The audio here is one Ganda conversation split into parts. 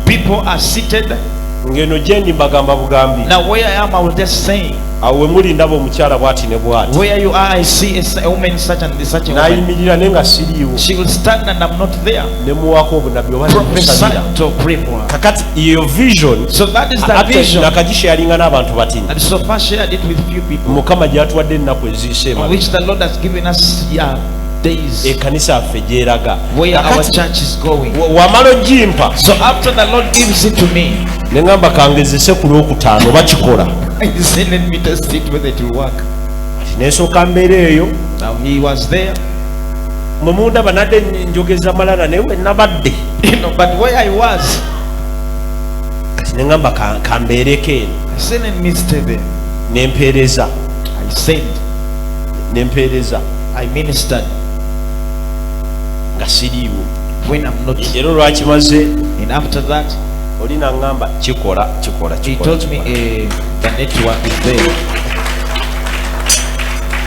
People are seated. Ng'eno gye ndi mbagamba bugambi. Now where I am, I was just saying, Awo we muli ndaba omukyala bw'ati ne bw'ati. Where you are, I see a woman such and such a woman. N'ayimirira naye nga siriiwo. She will stand and I'm not there. Ne muwaako obunabbi oba Prophesy nemusabira. to pray for her. Kakati eyo vision So that is the actually vision. nakagisharinga n'abantu batini. And so far shared it with few people, Mukama gy'atuwadde ennaku eziise on emabega. which the Lord has given us, yeah, days Ekkanisa yaffe gy'eraga. Where our Kakati church is going. Wamala ogimpa So after the Lord gives it to me, ne ŋŋamba kangezese ku lwokutaano oba kikola. I said, let me test it whether it will work. Kati ne nsooka mbeera eyo. Now he was there, Mwe mundaba nadde njogeza malala naye we nabadde. But where I was, Kati ne ŋŋamba kambeereko eno. I said, let me stay there. Ne mpeereza. I said, Ne mpeereza I ministered nga siriiwo. When I'm not. Era olwakimaze And after that, oli naŋŋamba kikola kikola he kikola. Told me the network is there.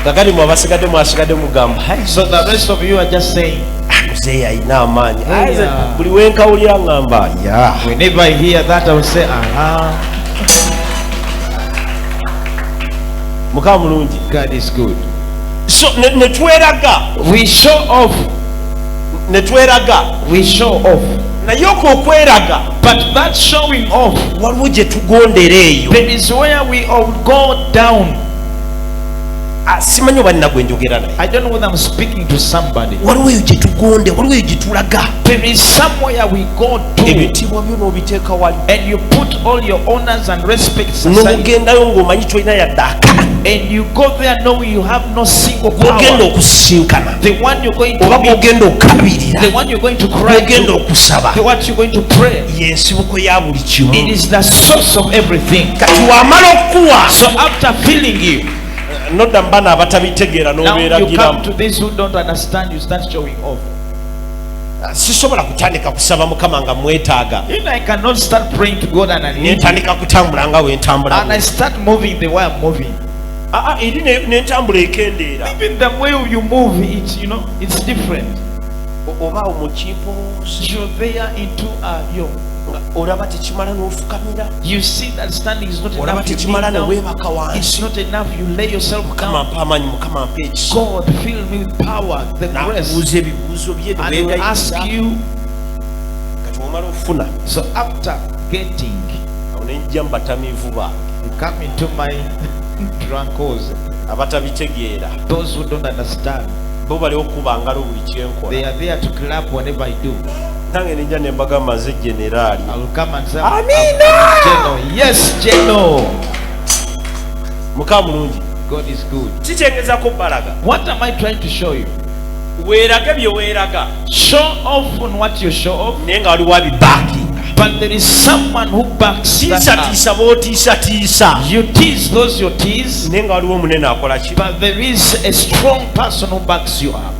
Kakati mwe abasigadde mwasigadde mugamba, "Hai, So the rest of you are just saying, muzeeyi alina amaanyi." Yeah. Aye, buli wenkawulira ŋŋamba ya. Whenever I hear that, I will say, aha, Mukama mulungi. God is good. So ne tweraga. We show off. Ne tweraga. We show off. Naye okwo okweraga, But that showing off, waliwo gye tugondera eyo. There is where we all go down. Ah, simanyi oba nina gwe njogera naye. I don't know whether I'm speaking to somebody. Waliwo eyo gye tugonde, waliwo eyo gye tulaga. There is somewhere we go to, Ebitiibwa byo n'obiteeka wali and you put all your honors and respects aside, n'ogendayo ng'omanyi tolina yadde aka and you go there knowing you have no single gw'ogenda power. okusisinkana The one you're going to oba meet, gw'ogenda okukabirira the one you're going to cry gw'ogenda to, okusaba the one you're going to pray. y'ensibuko ya buli kimu. It is the source of everything. Kati wamala okukuwa So after filling you, nodda mu bano abatabitegeera now you come n'obeeragiramu. To these who don't understand, you start showing off. Sisobola kutandika kusaba mukama nga mwetaaga I cannot start praying to God and I need nentandika kutambula nga wentambula. And I start moving the way I'm moving. Ah, ah, eri n'entambula ekendeera. Even the way you move, it's you know, it's different. Oba awo mu kimpoozi You're there into you. Nga olaba tekimala n'ofukamira. You see that standing is not Olaba enough. You tekimala kneel ne down. weebaka It's wansi. not enough. You lay yourself Mukama down. mpa amaanyi, mukama mpa ekisa. God, fill me with power, the grace. N'akubuuza ebibuuzo bye And he will ask neweegayiriza. you. Kati omala okufuna So after getting, awo ne njja mu batamiivu bange you come into my drunkos, abatabitegeera. Those who don't understand. Bo bali okuba ngalo buli kyenkola. They are there to clap whenever I do. Nange nenja ne mbagamba nze generaali. I will come and say, Amina! I'm Geno. Yes, Geno. Mukama mulungi. God is good. Kikyengezako balaga. What am I trying to show you? Weerage bye weeraga Show off on what you show off, naye nga waliwo abibaakinga. But there is someone who backs that up. Tiisatiisa b'otiisatiisa You tease those you tease, naye nga waliwo omunene akola ki but there is a strong person who backs you up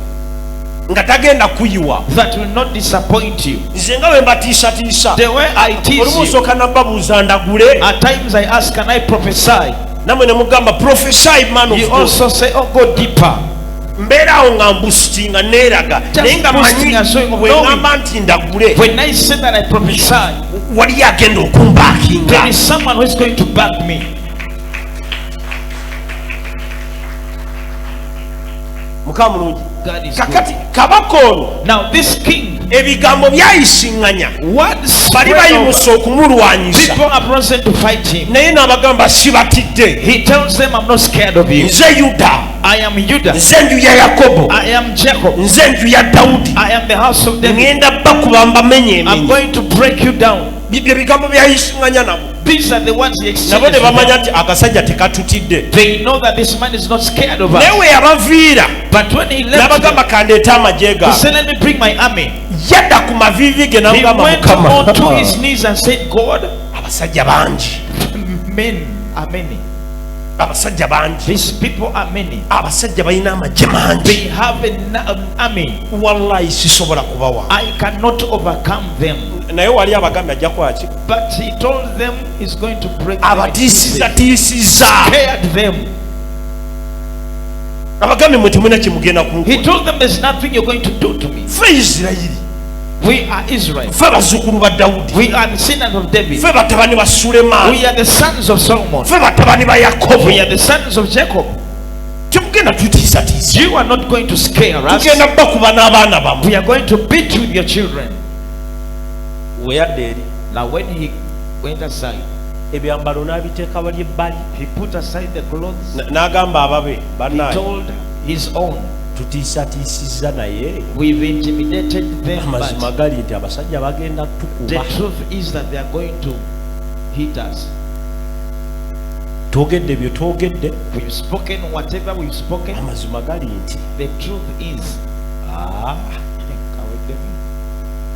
nga tagenda kuyiwa. That will not disappoint you. Nze nga bwe mbatiisatiisa The way I tease olumu you, nsooka nababuuza ndagule at times I ask, can I prophesy? nammwe ne mugamba prophesy man of You God. also say, oh, go deeper. Mbeera awo nga mbusitinga neeraga Just naye nga boasting manyi and showing off, bwe knowing. ŋŋamba nti ndagule When I say that I prophesy, waliyo agenda okumbaakinga. There is someone who is going to back me. Mukama mulungi. God is good. Kakati kabaka ono Now this king, ebigambo byayisiŋŋanya words bali spread bayimusa over. okumulwanyisa People are present to fight him. naye n'abagamba sibatidde. He tells them, I'm not scared of you. Nze Yuda. I am Judah. Nze nju ya Yakobo. I am Jacob. Nze nju ya Dawudi. I am the house of David. Ŋŋenda bakuba mbamenye I'm emenye. going to break you down. Bye bigambo byayisiŋŋanya nabo. These are the ones he Nabo ne exchanges with bamanya them. nti akasajja tekatutidde. They know that this man is not scared of Naye us. we yabaviira But when he left them, n'abagamba kandeete amagye he gaabwe said, let me bring my army. yadda ku maviivi ge He n'amugamba went mukama onto his knees and said, God, abasajja bangi. Men are many. Abasajja bangi. These people are many. Abasajja balina amagye mangi. They have an army. Wallayi sisobola kubawa. I cannot overcome them. Naye wali abagambye ajja kwaki But he told them he's going to break them in pieces. abatiisizatiisiza Scared them. abagambye mwe temulina kyemugenda He kunkola. told them there's nothing you're going to do to me. Ffe Isirayiri We are Israel. Ffe bazzukulu ba Dawudi. We are the descendants of David. Ffe batabani ba Sulemaani. We are the sons of Solomon. Ffe batabani ba Yakobo. We are the sons of Jacob. Temugenda tutiisatiisa. You are not going to scare us. Tugenda bakuba n'abaana bammwe. We are going to beat you with your children. We yadda eri. Now when he went aside, ebyambalo n'abiteeka wali ebbali. He put aside the clothes. N'agamba ababe He bannange told his own, tutiisatiisizza naye we've intimidated them, amazima but gali nti abasajja bagenda the tukuba. truth is that they are going to hit us. Twogedde bye twogedde. We've spoken whatever we've spoken. Amazima gali nti The truth is,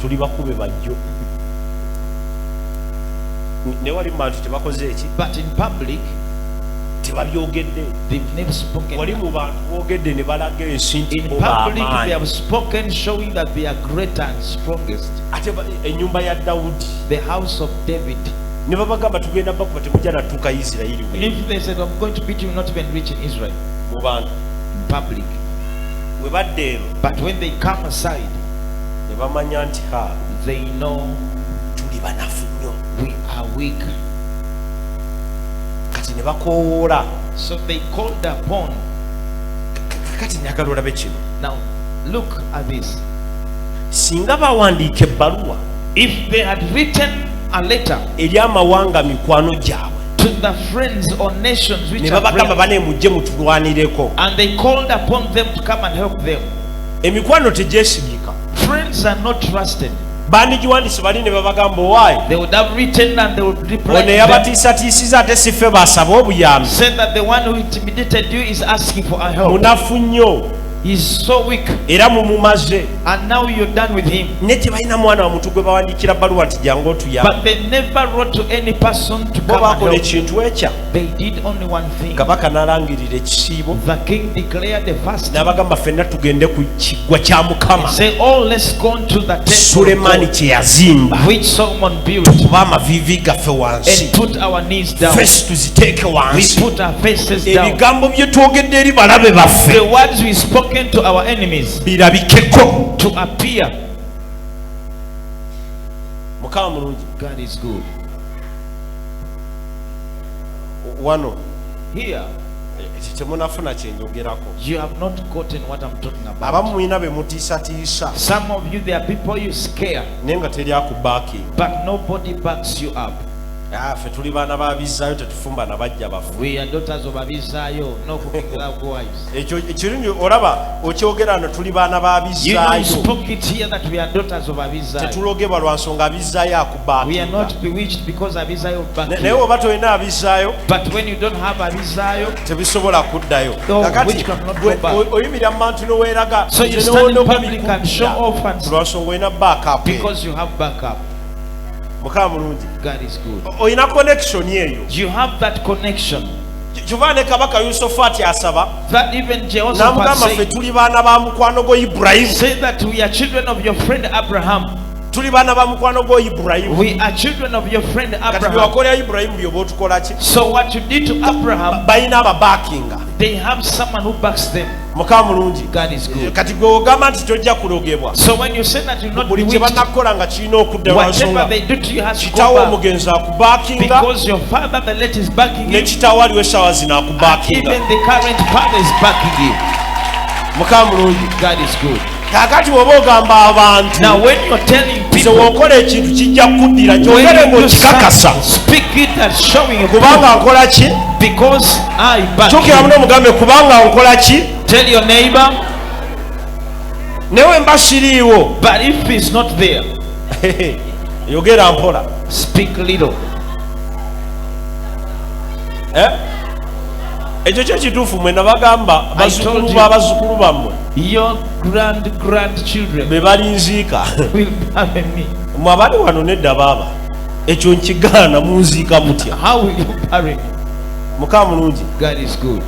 tuli bakube bajjo. Ne wali mu bantu tebakoze eki? But in public, tebabyogedde. They've never spoken. Wali mu bantu boogedde ne balaga ensi nti In bo public, they b'amaanyi. have spoken, showing that they are greater and strongest. Ate ennyumba ya Dawudi. The house of David. Ne babagamba tugenda bakuba temujja natuuka Isirayiri we. If they said, I'm going to beat you, not even reach in Israel. Mu bantu. In public. We badda eno. But when they come aside, ne bamanya nti ha, they know tuli banafu nnyo. We are weak. Kati ne bakoowoola. So they called upon. Kati njagala olabe kino. Now look at this. Singa bawandiika ebbaluwa, if they had written a letter eri amawanga mikwano gyabwe, to the friends or nations which ne are babagamba friends, bane mujje mutulwanireko, and they called upon them to come and help them. Emikwano tegyesigika. Friends are not trusted. Bandigiwandiise bali ne babagamba owaayi. They would have written and they would reply Ono to them, eyabatiisatiisiza ate si ffe baasaba obuyambi. said that the one who intimidated you is asking for our help. Munafu nnyo. He's so weak. Era mumumaze. And now you're done with him. Ne tebalina mwana wa muntu gwe bawandiikira bbaluwa nti jangu otuyambe. But they never wrote to any person to Bo come and baakola help. ekintu ekya. They did only one thing. Kabaka n'alangirira ekisiibo. The king declared the fast. N'abagamba ffenna tugende ku kiggwa kya Mukama. Say, oh, let's go to the temple Sulemaani of God, kye yazimba. which Solomon built, Tukube amaviivi gaffe wansi. and put our knees down. Face tuziteeke We wansi. put our faces down. Ebigambo bye twogedde eri balabe baffe. The words we spoken to our enemies birabikeko. to appear. Mukama mulungi. God is good. Wano. Here, Temunafuna kye njogerako. you have not gotten what I'm talking about. Abamu mulina be mutiisatiisa. Some of you, there are people you scare, Naye nga teri akubacking. but nobody backs you up. Ffe tuli baana ba Bizaayo tetufumba na bajja baffe. We are daughters of Abizayo, no cooking without wives. Ekyo ekirungi olaba okyogera no tuli baana ba You know, you Bizaayo. spoke it here that we are daughters of Abizayo. Tetulogebwa lwa nsonga Abizaayo We are akubackinga. not bewitched because Abizayo backed Naye you. oba tolina Abizaayo, But when you don't have Abizayo, tebisobola kuddayo. No, Kakati, which cannot gwe go back. oyimirira mu bantu ne weeraga, So you nze stand in ne public and show off and lwa nsonga olina backup. because you have backup. Mukama mulungi. God is good. Olina connection eyo. You have that connection. Kyova ne Kabaka Yusufu asaba, That even Jehoshaphat n'amugamba ffe said, tuli baana ba mukwano gwo Ibulayimu. say that we are children of your friend Abraham. Tuli baana ba mukwano gwo Ibulayimu. We are children of your friend Kati bye Abraham. wakolera Ibulayimu by'oba otukola ki? So what you did to Abraham, Balina ababackinga. they have someone who backs them. Mukama mulungi. God is good. Kati gwe ogamba nti tojja kulogebwa. So when you say that you're not Buli kye bewitched, banakukola nga kirina okudda lwa whatever nsonga. they do to you has to go Kitaawo back. omugenzi akubackinga, Because your father, the late, is backing ne you. kitaawo aliwo essaawa zino And akubackinga. even the current father is backing you. Mukama mulungi. God is good. Kaakati bw'oba ogamba abantu, Now when you're telling nze people, w'okola ekintu kijja kukuddira, when kyogere you do ng'okikakasa. something, speak it as showing a Kubanga proof. nkola ki? Because I back Kyukira you. muno omugambe kubanga nkola ki? Tell your neighbor, Naye bwe mba siriiwo. but if he's not there, Yogera mpola. speak little. Ekyo kyo kituufu mwe nabagamba bazzukulu told you. b'abazzukulu bammwe Your grand grandchildren be balinziika. will bury me. Mwe abali wano nedda baaba. Ekyo nkigaana munziika mutya. How will you bury me? Mukama mulungi. God is good.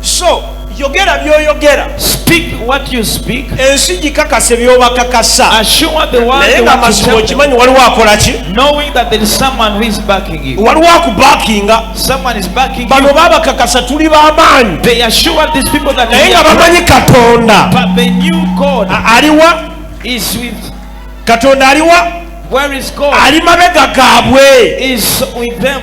So yogera by'oyogera. Speak what you speak. Ensi gikakase by'obakakasa. Assure the world Naye the nga what you amazima tell them, okimanyi waliwo akola ki? knowing that there is someone who is backing you. Waliwo akubackinga. Someone is backing Bano you. baabakakasa tuli b'amaanyi. They assured these people that Naye we nga are bamanyi Katonda. but they knew God Aliwa is with Katonda aliwa? Where is God? Ali mabega gaabwe. Is with them.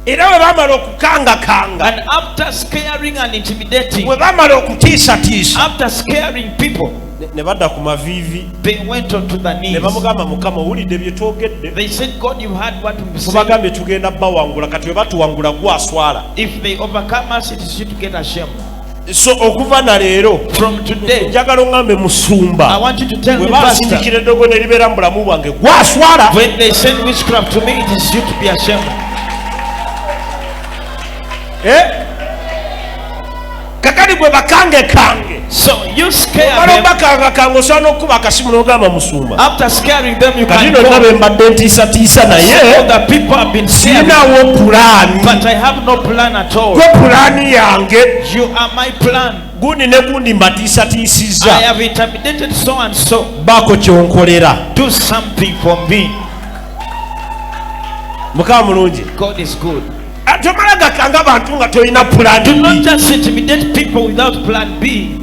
Era bwe bamala okukangakanga, And after scaring and intimidating, bwe bamala okutiisatiisa, after scaring people, ne badda ku maviivi, they went onto the ne knees. bamugamba, Mukama, owulidde bye twogedde. They said, God, you heard what we said. Tubagambye tugenda bawangula, kati bwe batuwangula gwaswala. If they overcome us, it is you to get ashamed. So okuva na leero, From today, njagala oŋŋambe I musumba, want you to tell bwe me, Pastor, bansindikira eddogo ne libeera mu bulamu bwange, gwaswala. when they send witchcraft to me, it is you to be ashamed. Eh? Kakati gwe bakange kange. So you scare Omala them. obakangakanga, osobola n'okukuba akasimu n'ogamba, musumba, After scaring them, you kati can nno go. nna be mbadde ntiisatiisa, naye All the people have been scared, sirinaawo pulaani. but I have no plan at all. Gwe pulaani yange. You are my plan. Gundi ne gundi I mbatiisatiisizza, have intimidated so and so. baako kyonkolera. Do something for me. Mukama mulungi. God is good. Ah, tomala gakanga bantu nga tolina Do pulaani not B. just intimidate people without plan B.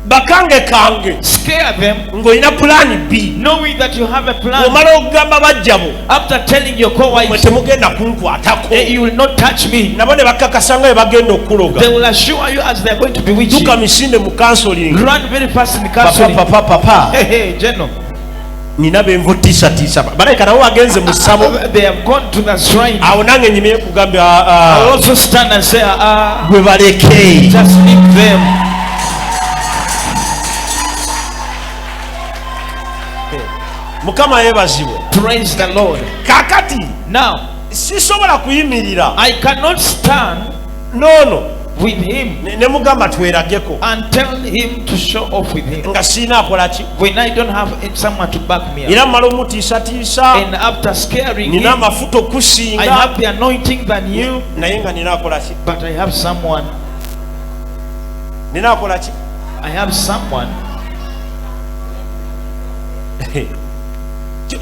Bakange kange Scare them, ng'olina pulaani B. knowing that you have a plan. Omala okugamba bajjabo, After telling your mwe co-wives, temugenda kunkwatako, "Eh, you will not touch me," nabo ne bakakasa nga bwe bagenda okukuloga. They will assure you as they are going to bewitch Dduka you. misinde mu counseling. Run very fast in Papa, counseling. papa, papa, Hey, hey, General. nina benva otiisatiisa, balabika nabo bagenze mu ssabo. They have gone to the shrine. Awo nange nyimire kugambye, I will also stand and say, ah, gwe baleke. Just leave them. Mukama yeebazibwe. Praise the Lord. Kakati Now, sisobola kuyimirira I cannot stand noono with him ne mugamba twerageko and tell him to show off with him nga siina akola ki when I don't have someone to back me up. Era mmala omutiisatiisa, And after scaring nina him, amafuta I okusinga, have the anointing than you, naye nga nina akola ki? but I have someone. Nina akola ki? I have someone.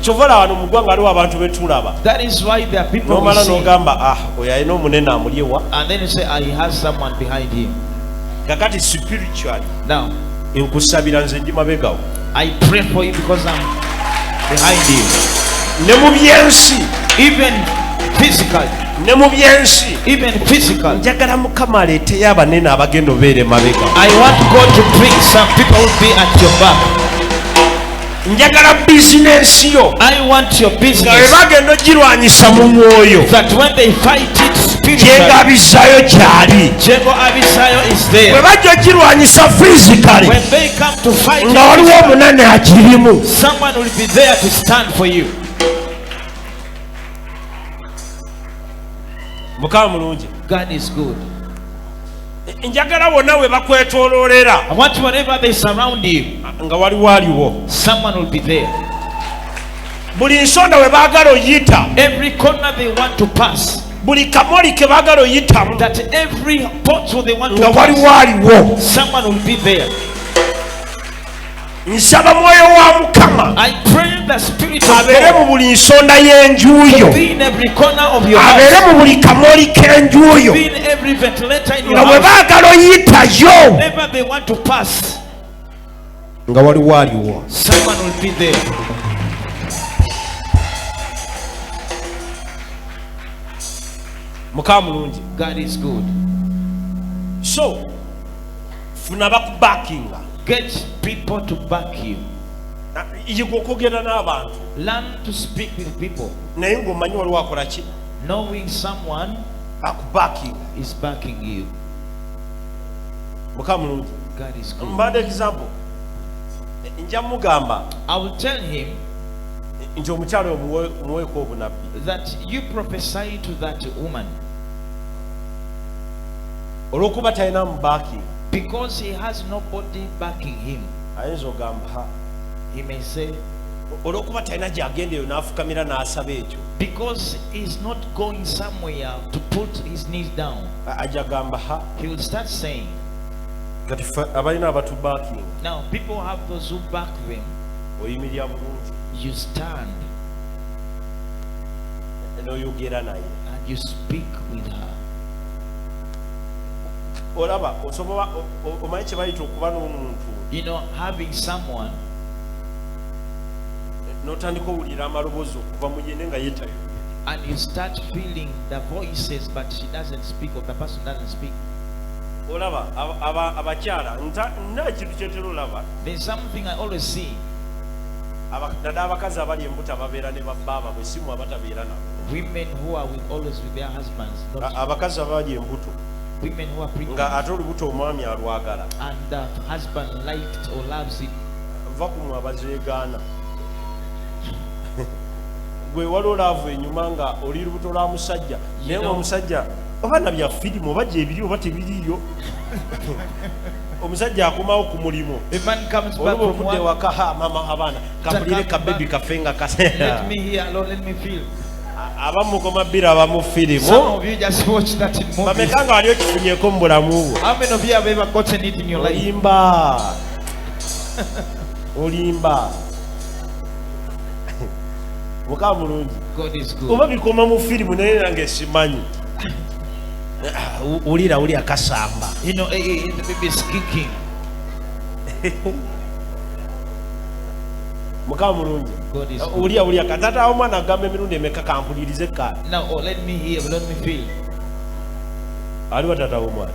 Kyova olaba wano mu ggwanga waliwo abantu betulaba, That is why there are people we n'omala see. n'ogamba, ah, oyo alina omunene amulyewa. And then you say, ah, he has someone behind him. Kakati spiritually, Now, nkusabira, nze ndi mabegawo. I pray for you because I'm behind you. Ne mu byensi, Even physically, ne mu byensi, even physical. Njagala Mukama aleeteyo abanene abagenda obeera emabega. I want God to bring some people who will be at your back. Njagala bizinensi yo, I want your nga bwe business bagenda ogirwanyisa mu mwoyo, that when they fight it spiritually, Kyengabisayo gyali. Jego Abisayo is Bwe there. bajja ogirwanyisa physically, When they come to fight nga waliwo it, omunene akirimu. Someone will be there to stand for you. Mukama mulungi. God is good. Njagala wonna we bakwetooloolera, I want wherever they surround you, nga waliwo aliwo. Someone will be there. Buli nsonda we baagala oyita, Every corner they want to pass, buli kamoli ke baagala oyitamu, that every portal they want nga to waliwo pass, aliwo. Someone will be there. Nsaba mwoyo wa Mukama I pray the Spirit of abeere God mu buli nsonda y'enju yo, to be in every corner of your abeere house, mu buli kamoli k'enju yo, be in every ventilator in your nga bwe house. baagala oyitayo, Whenever they want to pass, nga waliwo aliwo. Someone will be there. Mukama mulungi. God is good. So funa bakubakinga. Get people to back you. Yiga okwogera n'abantu, Learn to speak with people, naye ng'omanyi waliwo akola ki? Knowing someone Akubakinga. Is backing you. Mukama mulungi. God is good. Mbadde example, nja mugamba I will tell him nti omukyala oyo muweeko obunabbi, that you prophesy to that woman olw'okuba talina mu backing, because he has nobody backing him. Ayinza ogamba, "Ha, He may say, olw'okuba talina gy'agenda eyo n'afukamira n'asaba ekyo," because he's not going somewhere to put his knees down, ajja gamba, ha, he will start saying, kati ffe abalina abatubacking, now people have those who back them, oyimirira bulungi you stand n'oyogera naye. And you speak with her. Olaba osobola omanyi kye bayita okuba n'omuntu Having someone N'otandika owulira amaloboozi okuva mu ye naye nga yeetayo. And you start feeling the voices, but she doesn't speak or the person doesn't speak. Olaba abakyala nna ekintu kyetera olaba. There's something I always see. Naddala abakazi abali embuto ababeera ne babbaaba bwe simu abatabeera nabo. Women who are with, always with their husbands, not Abakazi abali embuto women who are pregnant, nga ate olubuto omwami alwagala. And the husband liked or loves it. Va ku mwe abazeegaana. Gwe waliwo love enyuma nga oli lubuto lwa musajja naye nga omusajja oba na bya firimu oba gyebiri oba tebiriiyo, omusajja akomawo ku mulimu. A man comes back Oluba from okudda work. Ewaka, ha mama abaana kampulire Come kabebi back. Kaffe nga Let me hear, Lord, let me feel. Abamu mukoma bbiri abamu firimu. Some of you just watch that in movies. Bameka nga wali okifunyeeko mu bulamu bwo? How many of you have ever gotten it in your life? Olimba, olimba. Mukama mulungi. God is good. Oba bikoma mu firimu naye nange simanyi. Ah, wulira wulira kasamba. The baby is kicking. Mukama mulungi. God is good. Wulira wulira katata omwana agamba emirundi emeka kampulirize kaali. Now, oh, let me hear, let me feel. Aliwa tata w'omwana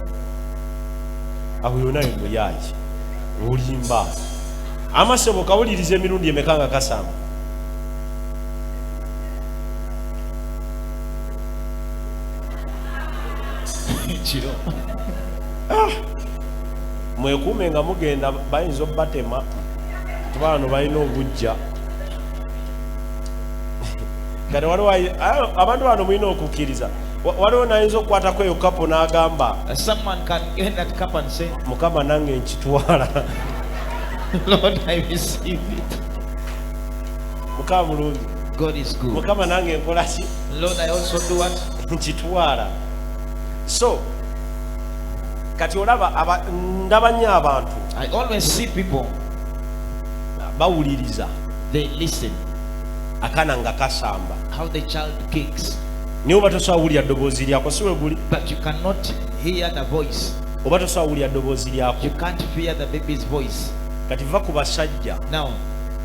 awo yona muyaki olimba amasebo kawuliriza emirundi emeka nga kasamba. Kiro. Mwekuume nga mugenda bayinza obbatema kuba bano balina obujja. Kati waliwo abantu bano mulina okukkiriza. Waliwo nayinza okukwatako eyo kapo n'agamba, Someone can get that cup and say, Mukama nange nkitwala. Lord, I receive it. Mukama mulungi. God is good. Mukama nange nkola ki? Lord, I also do what? Nkitwala. So kati olaba ndaba nnyo abantu I always see people, bawuliriza they listen akaana nga kasamba how the child kicks, naye oba tosobola wulira ddoboozi lyako si we guli but you cannot hear the voice. Oba tosobola wulira ddoboozi lyako. You can't hear the baby's voice. Kati va ku basajja. Now,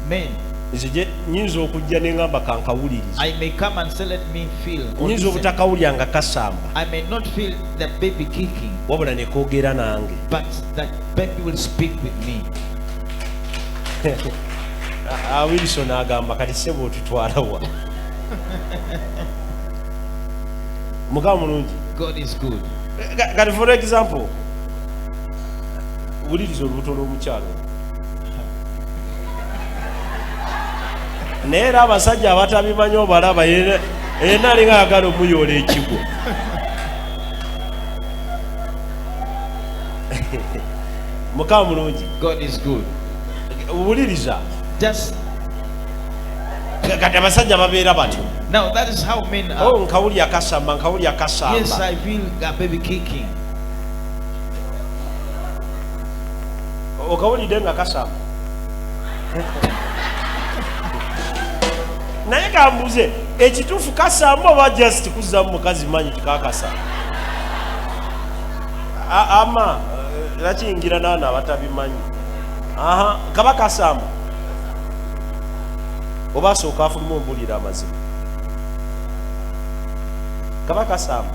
men, nze nyinza okujja ne ŋŋamba kankawuliriza. I may come and say, let me feel. Or Nyinza listen. Obutakawulira nga kasamba I may not feel the baby kicking, wabula ne koogera nange. But that baby will speak with me. Wilson agamba kati ssebo otutwala wa? Mukama mulungi. God is good. Kati for example wuliriza olubuto lw'omukyalo naye era abasajja abatabimanyi obalaba yenna alinga ayagala omuyoola ekigwo. Mukama mulungi. God is good. Wuliriza. Just Kati abasajja babeera batyo. Now that is how men are. Oh, nkawulya kasamba nkawulya Yes, kasamba. I feel a baby kicking. Okawulidde nga kasamba naye kambuze ekituufu kasamba oba just kuzzamu mukazi manyi tikakasa ama nakiyingira naana abatabimanyi. Aha kaba kasamba oba asooka afuluma ombulira amazima kaba kasamba.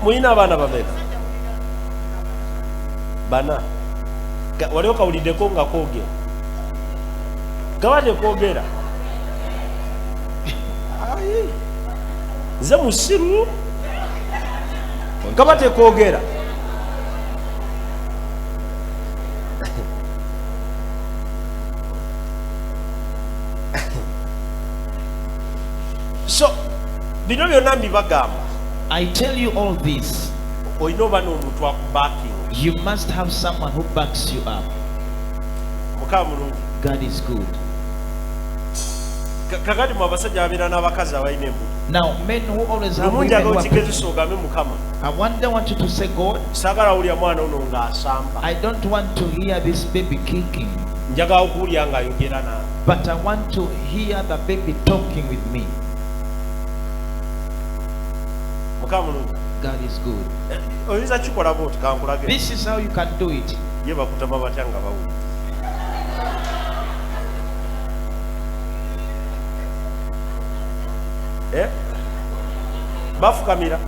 Muyina abaana bameka? Bana. Wali okawuliddeko nga koogera? Kaba tekoogera. Ayi. Nze musiru kaba tekoogera. So bino byonna mbibagamba. I tell you all this. Olina oba n'omuntu akubackinga. You must have someone who backs you up. Mukama mulungi. God is good. Kakati mu abasajja babeera n'abakazi abalina embuto. Now, men who always have Lumu women njagala who are okigezesa ogambe Mukama, I wonder want you to say, God, saagala wulya mwana ono ng'asamba. I don't want to hear this baby kicking, Njagala okuwulya ng'ayogera nange. But I want to hear the baby talking with me. Mukama mulungi. God is good. Oyinza kikola bwoti kankulage. This is how you can do it. Ye bakutama batya nga bawulira? Eh? Bafukamira.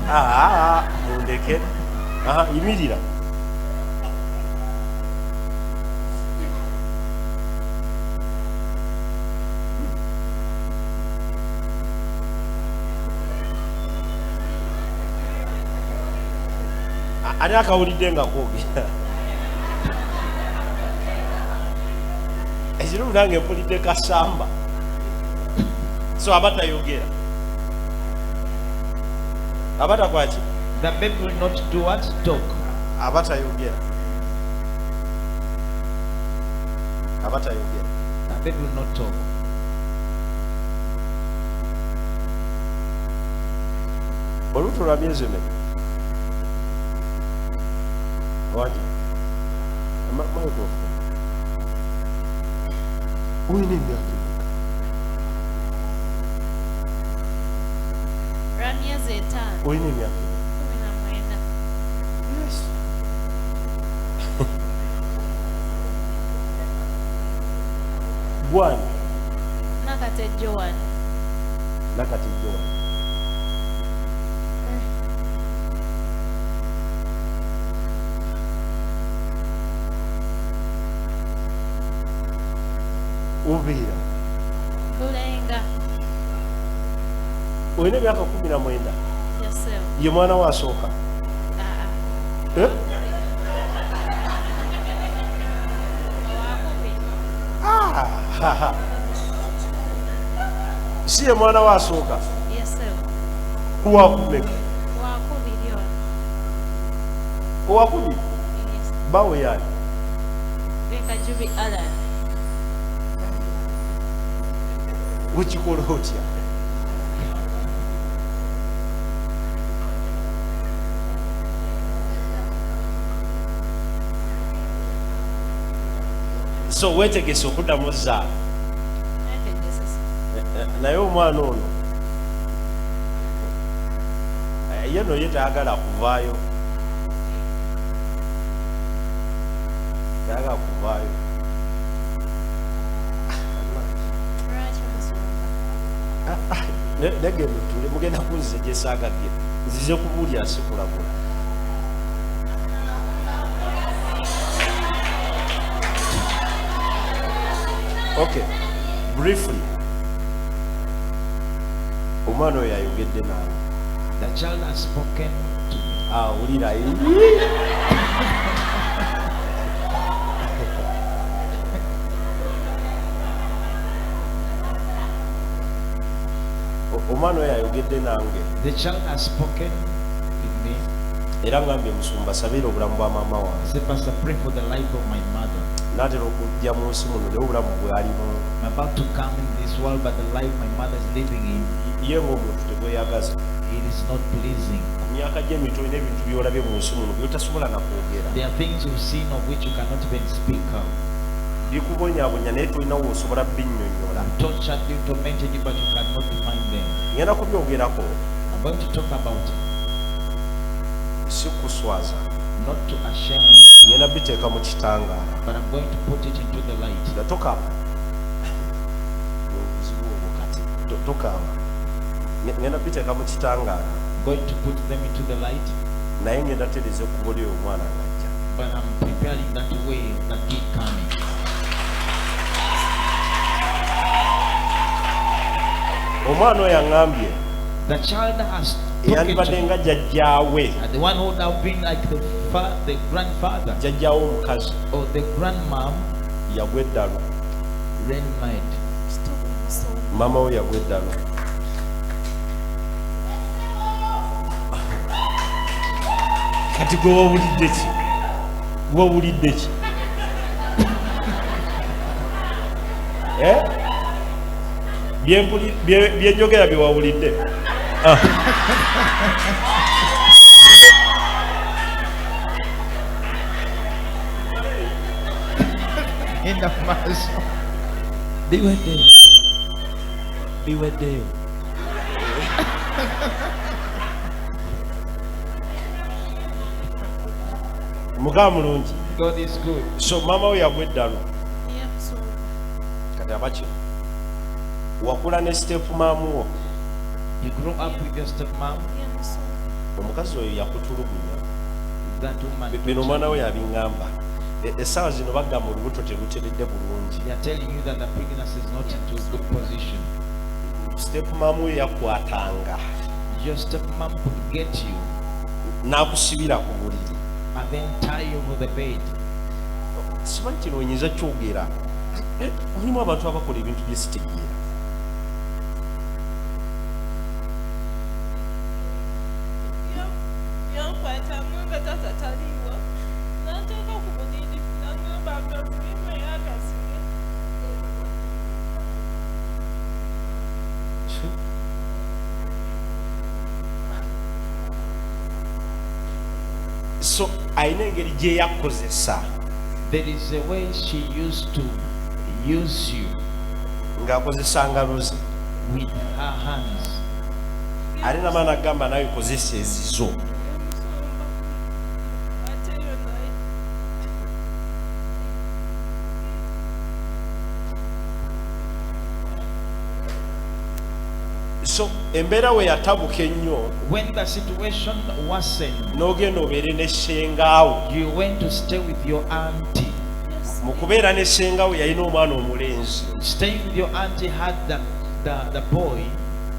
Ah, mundeke. Aha, yimirira. Ani akawulidde nga kwogera? Ekirungi nange mpulidde kasamba. So aba tayogera. Aba takwaki? The baby will not do what? Talk. Aba tayogera. Aba tayogera. The baby will not talk. Olubuto lwa myezi emeka? Wangi? Microphone. Olina emyaka emeka? Lwa myezi 5. Olina emyaka emeka? 19. Yes. Gwani? Nakate Joan. Nakate Joan. Obeera? Bulenga. Olina emyaka 19? Yes, sir. Ye mwana wo asooka? Aa. Eh? Owakubiri. Ah, si ye mwana wo asooka? Yes, sir. Wakumeka? Wakubiri ono. Owakubiri? Yes. Bawe yani? Kajubi Alan. Okikola otya? So weetegese okuddamu zaala? Neetegese. Naye omwana ono ye no ye tayagala kuvaayo. Tayagala kuvaayo. Lwaki musumba? Negenda otule mugenda kunziza gyesaagabye. Nzize kubuulira si kulabula. Okay, briefly. Omwana oyo ayogedde nange. The child has spoken to me. Awulira. Omwana oyo ayogedde nange. The child has spoken with me. Era ngambye musumba sabira obulamu bwa maama wange. Say, Pastor, pray for the life of my mother. Naatera okujja mu nsi muno naye obulamu bw'alimu. I'm about to come in this world, but the life my mother is living in, Ye ng'omuntu tebweyagaza. it is not pleasing. Ku myaka gy'emito olina ebintu by'olabye mu nsi muno by'otasobola na kwogera. There are things you've seen of which you cannot even speak of. Bikubonyaabonya naye tolina w'osobola binnyonnyola. Tortured you, tormented you, but you cannot define them. Ngenda kubyogerako. I'm going to talk about it. Si kuswaza. Not to ashame you. Ngenda biteeka mu kitangaala. But I'm going to put it into the light. Nga tokaaba. Obuzibu obwo kati. Tokaaba. Ngenda biteeka mu kitangaala. I'm going to put them into the light. Naye ngenda tereeza ekkubo lyo omwana ng'ajja. But I'm preparing that way of the kid coming. Omwana oyo aŋŋambye. The child has spoken to Eyandibadde me. nga jjajjaawe. And the one who would have been like the grandfather. Jjajjaawe omukazi. Or the grandmom. Yagwa eddalu. Ran mad. Maama we yagwa eddalu. Kati gwe wawulidde ki? Wawulidde ki? Eh? Byenjogera bye wawulidde. In the mass. They were there. Biweddeyo. Mukama mulungi. God is good. So maama we yagwa eddalu. Ye musumba. Kati abakino wakula ne step maamu wo. You grew up with your stepmom. Ye musumba. Omukazi oyo yakutulugunya. That woman. Bino omwana we yabiŋŋamba. Essaawa zino bagamba olubuto teruteredde bulungi. They are telling you that the pregnancy is not into good position. Step maamu we yakwatanga Your stepmom could get you n'akusibira ku buliri. and then tie you to the bed. Simanyi kino wenyinza kyogera. Mulimu abantu abakola ebintu bye sitegeera. Yankwatamu nga taata taliiwo, n'anteeka ku buliri n'angamba nvulemu ey'akasige. So alina engeri gye yakozesa. There is a way she used to use you ng'akozesa ngalo ze. with her hands. Ate namaana agamba nawe kozesa ezizo. Ye musumba. Ate eyo naye So embeera we yatabuka ennyo, When the situation worsened, n'ogenda obeere ne ssengaawo. you went to stay with your auntie. Mu kubeera ne ssengaawo yalina omwana omulenzi. Staying with your auntie had the boy,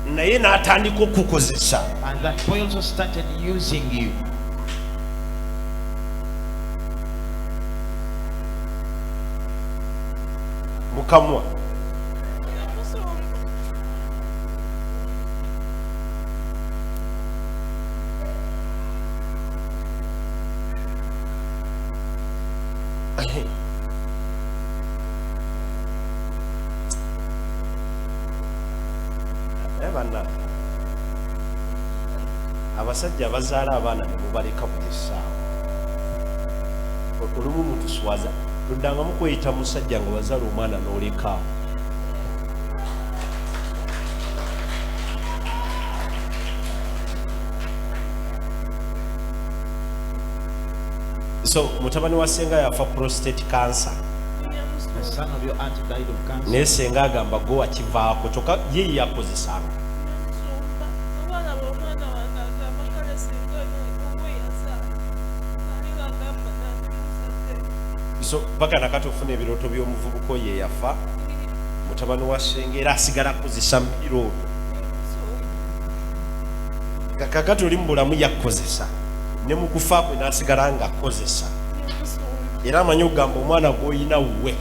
Naye n'atandika okukozesa. and that boy also started using you. Mukamwa. Ye musumba. Naye banna abasajja abazaala abaana ne mubaleka buli ssaawa, olumu mutuswaza. Toddangamu kweyita musajja nga wazaala omwana n'olekaawo. So mutabani wa ssenga yafa prostate cancer. Ye The musumba. son of your aunt died of cancer. Naye ssenga agamba gwe wakivaako, kyokka ye yakozesanga. Ye musumba. Obwana bw'omwana wange agamba kale singa owe yazaala nali ng'agamba nandi muzadde. So paka nakati ofuna ebirooto by'omuvubuka oyo eyafa, mutabani wa ssenga, era asigala akozesa mu birooto. Ye musumba. Kakati oli mu bulamu yakukozesa, ne mu kufa kwe n'asigala ng'akozesa. Ye musumba. Era amanyi okugamba omwana gw'olina wuwe.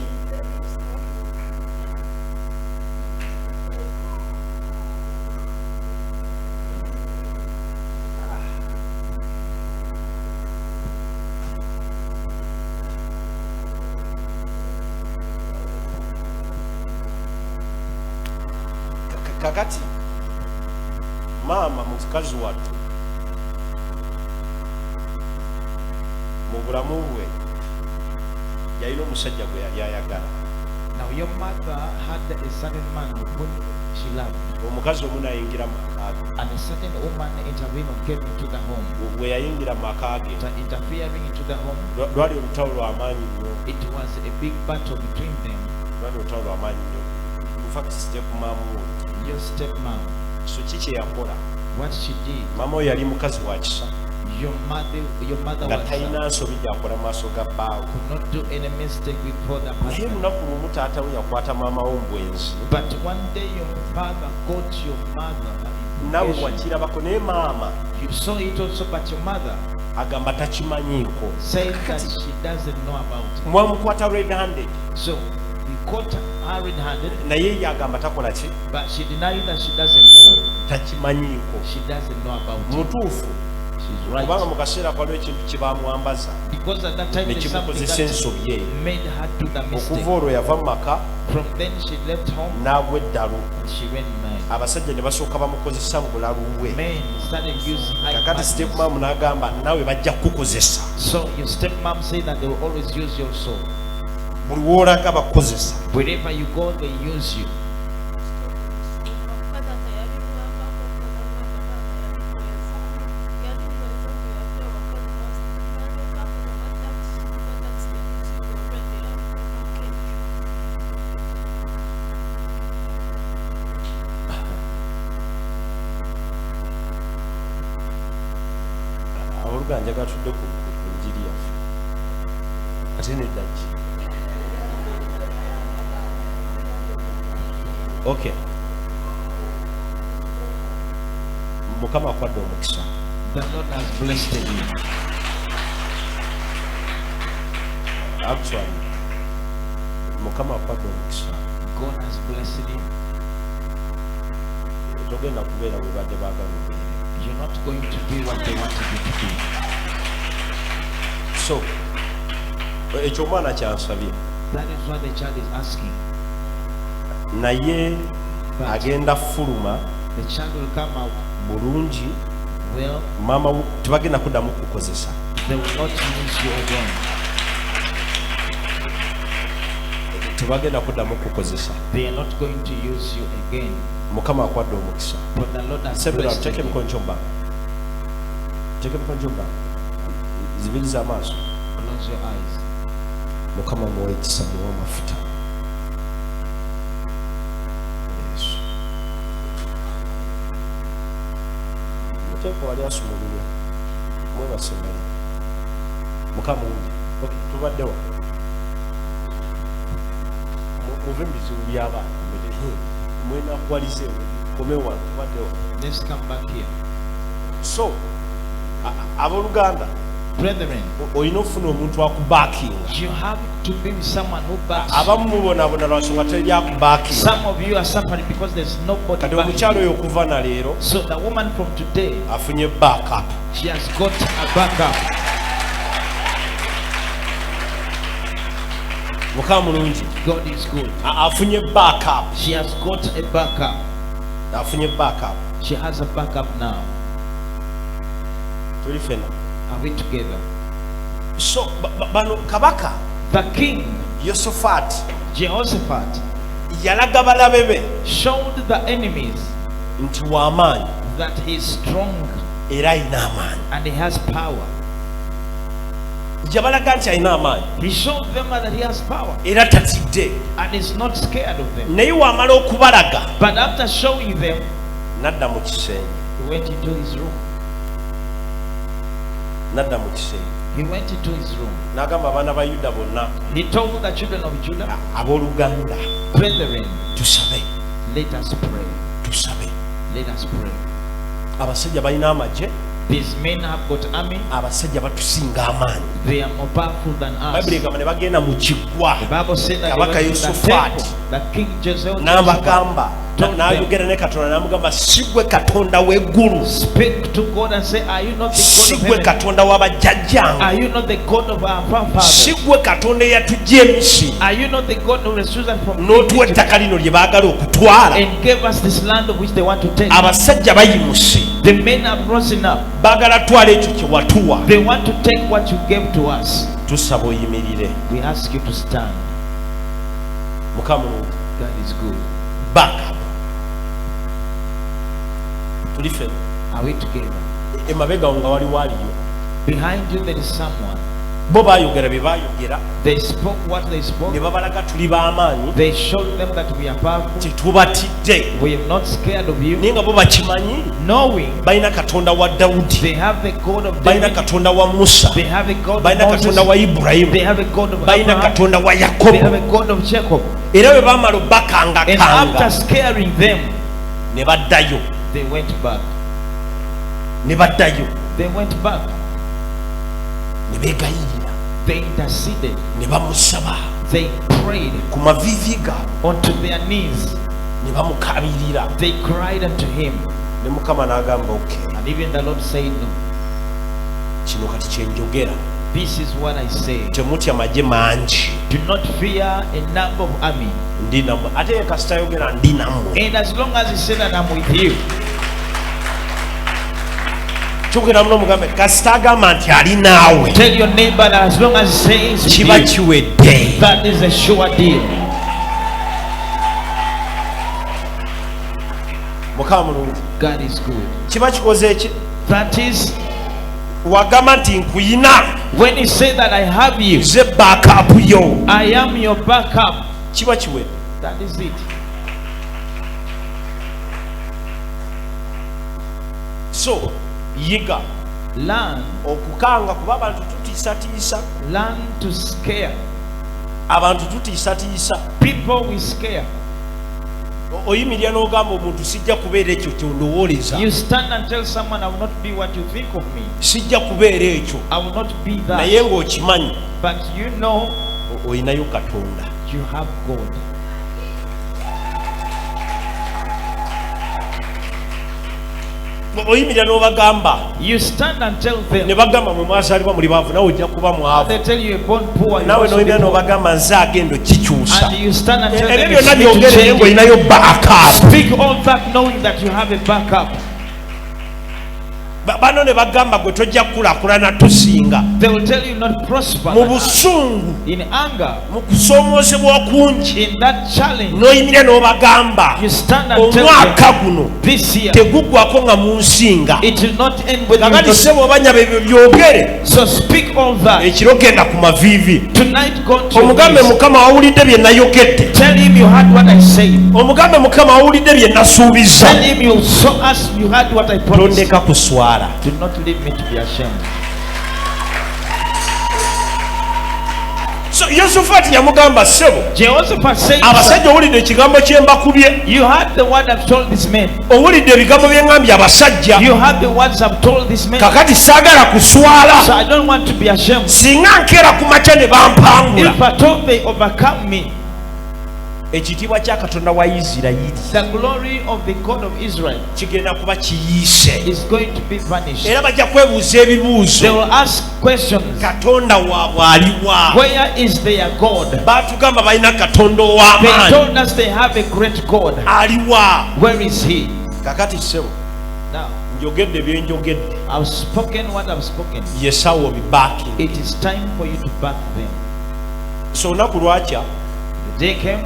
Kakati maama mukazi wattu mu bulamu bwe yalina omusajja gwe yali ayagala. Now your mother had a certain man whom she loved, Omukazi omu n'ayingira mu maka ge. and a certain woman intervened and came into the home. Bwe yayingira mu maka ge, After interfering into the home, lwali olutalo lw'amaanyi nnyo. it was a big battle between them. Lwali olutalo lw'amaanyi nnyo. In fact, step maamu we. Your stepmom, So ki kye yakola? what she did, Maama oyo yali mukazi wa kisa, your mother nga was, talina nsobi gy'akola mu maaso ga bbaawe. could not do any mistake before the Naye husband. olunaku lumu taata we yakwata maama wo mu bwenzi. But one day your father caught your mother in Naawe confession. wakirabako, naye maama You saw it also, but your mother agamba takimanyiiko. said that she doesn't know about it. Mwamukwata red handed. So he caught her red-handed, Naye ye agamba takola ki? but she denied that she doesn't know. Takimanyiiko. She doesn't know about it. Mutuufu. She's Kubanga right. mu kaseera kwaliwo ekintu kye baamwambaza Because at that time ne there's something kimukozesa that ensobi eyo. made her do the mistake. Okuva olwo yava mu maka From then she left home n'agwa eddalu. and she went mad. Abasajja ne basooka bamukozesa mu bulalu bwe. Men started using her Kakati madness. stepmom n'agamba naawe bajja kukukozesa. So your stepmom said that they will always use your soul. Buli w'olaga bakukozesa. Wherever you go, they use you. Abooluganda, njagala tudde ku njiri yaffe ate neddaki. Okay, Mukama akwadde omukisa. The Lord has blessed you. Actually, Mukama akwadde omukisa. God has blessed you. Togenda kubeera bwe badde baagala obeere. You're not going to be what they wanted you to be. So ekyo omwana kyansabye. That is what the child is asking. Naye But agenda fuluma the child will come out bulungi. well. Maama tebagenda kuddamu kukozesa. They will not use you again. Tebagenda kuddamu kukozesa. They are not going to use you again. Mukama akwadde omukisa. But the Lord has Sebera, blessed teeka you. emikono gyo mu bbanga, teeka emikono gyo mu bbanga, zibiriza amaaso. Close your eyes. Mukama muwe ekisa, muwe amafuta. Yesu muteeko wali asumululwa, mwebase mali. Mukama mulungi. Okay, tubaddewa? Muve mu bizibu by'abaana, mwenakuwalize, komewa, tubaddewa? Let's come back here. So abooluganda, Brethren, olina okufuna omuntu akubackinga. you have to be with someone who backs you. Abamu mubonaabona lwansonga teri akubackinga. Some of you are suffering because there's nobody Kati backing omukyalo you. oyo okuva na leero So the woman from today, afunye backup. she has got a backup. Mukama mulungi. God is good. Afunye backup. She has got a backup. Afunye backup. She has a backup now. Tuli fena? Are we together? So bano kabaka The king, Yosofaati Jehoshaphat, yalaga balabe be showed the enemies nti w'amaanyi that he is strong era alina amaanyi. and he has power. Yabalaga nti alina amaanyi He showed them that he has power era tatidde. And is not scared of them. Naye wamala okubalaga, But after showing them, nadda mu kisenge. he went into his room. Nadda mu kisenge. He went into his room. N'agamba abaana ba Yuda bonna, He told the children of Judah, abooluganda, "Brethren, tusabe. Let us pray. Tusabe. Let us pray. Abasajja balina amagye. These men have got army. Abasajja batusinga amaanyi. They are more powerful than us." Bayibuli egamba ne bagenda mu kiggwa. The Bible said that they Kabaka went to the Yosofaati temple, the King Joseph n'abagamba, told them, n'ayogera ne Katonda n'amugamba, si gwe Katonda w'eggulu? "Speak to God and say, Are you not the God Si of gwe heaven? Katonda w'abajjajjange? Are you not the God of our Si forefathers? gwe Katonda eyatujja Emisiri Are you not the God who rescues us from n'otuwa Egypt ettaka lino lye baagala okutwala? And gave us this land of which they want to take?" Abasajja bayimuse. The men have risen up. Baagala twala ekyo kye watuwa. They want to take what you gave to us. Tusaba oyimirire. We ask you to stand." Mukama mulungi. God is good. Backup. Tuli fena? Are we together? Emabega wo nga waliwo aliyo. Behind you there is someone. Bo baayogera bye baayogera. They spoke what they spoke. Ne babalaga tuli b'amaanyi. They showed them that we are powerful. Tetubatidde. We are not scared of you. Naye nga bo bakimanyi Knowing balina Katonda wa Dawudi, they have the God of balina David. Katonda wa Musa, They have a God of balina Moses. Katonda wa Ibulayimu, They have a God of balina Abraham. Katonda wa They have Yakobo. a God of Jacob. Era bwe baamala And obakangakanga, after scaring them, ne baddayo. they went back. Ne baddayo. They went back. Ne beegayirira. They interceded. Ne bamusaba They prayed ku maviivi gaabwe. onto their knees. Ne bamukabirira. They cried unto him. Ne Mukama n'agamba, okay, And even the Lord said, "No, kino kati kyenjogera. this is what I say. Temutya magye mangi. Do not fear a number of army." Ndi nammwe. Ate ye kasita ayogera ndi nammwe, And as long as he said that I'm with you, kyogera muno mugambe, kasita agamba nti ali naawe, tell your neighbor that as long as he says with kiba you, kiwedde. That is a sure deal. Mukama mulungi. God is good. Kiba kikoze eki? That is Wagamba nti nkuyina, when he said that I have you, nze backup yo, I am your backup. Kiba kiwedde. That is it. So yiga. Learn, okukanga kuba abantu tutiisatiisa. Learn to scare. Abantu tutiisatiisa. People we scare. Oyimirira n'ogamba omuntu sijja kubeera ekyo kyondowooleza. You stand and tell someone, I will not be what you think of me. Sijja kubeera ekyo. I will not be that. Naye ng'okimanyi But you know olinayo Katonda. you have God. Oyimirira n'obagamba You stand and tell ne them. bagamba mwe mwazaalibwa muli baavu nawe ojja kuba mwavu. They tell you you're born poor. You Naawe also be n'oyimirira poor. n'obagamba nze agenda okikyusa. And you stand and tell Ebyo them byonna it's me to byogere naye change it. ng'olinayo backup. Speak all that knowing that you have a backup. Bano ne bagamba gwe tojja kukulaakulana tusinga. They will tell you not prosper Mu than us. busungu, In anger, mu kusoomoozebwa okungi, in that challenge, n'oyimirira n'obagamba you stand and tell omwaka them guno this year teguggwako nga munsinga. it will not end with you. Kakati not- ssebo oba nnyabo ebyo byogere So speak all that. ekiro genda ku maviivi Tonight go to your omugambe knees. Mukama wawulidde bye nayogedde. Tell him you heard what I said. Omugambe Mukama wawulidde bye nasuubiza. Tell him you saw us, you heard what I promised. Tondeka kuswala. Do not leave me to be ashamed. So Yosafati yamugamba ssebo Jehoshaphat said, abasajja owulidde ekigambo kye mbakubye. You heard the word I've told this man. Owulidde ebigambo bye ŋŋambye abasajja. You heard the words I've told this man. Kakati saagala kuswala. So I don't want to be ashamed. Singa nkeera ku makya ne bampangula, If at all they overcome me, ekitiibwa kya Katonda wa Isirayiri the glory of the God of Israel kigenda kuba kiyiise is going to be vanished. era bajja kwebuuza They ebibuuzo will ask questions. Katonda waabwe aliwa? Where is their God? Baatugamba balina Katonda They ow'amaanyi. told us they have a great God. Aliwa? Where is he? Kakati ssebo Now, njogedde bye njogedde. I've spoken what I've spoken. Yesawo obibaaki. It is time for you to back them. So olunaku lwakya The day came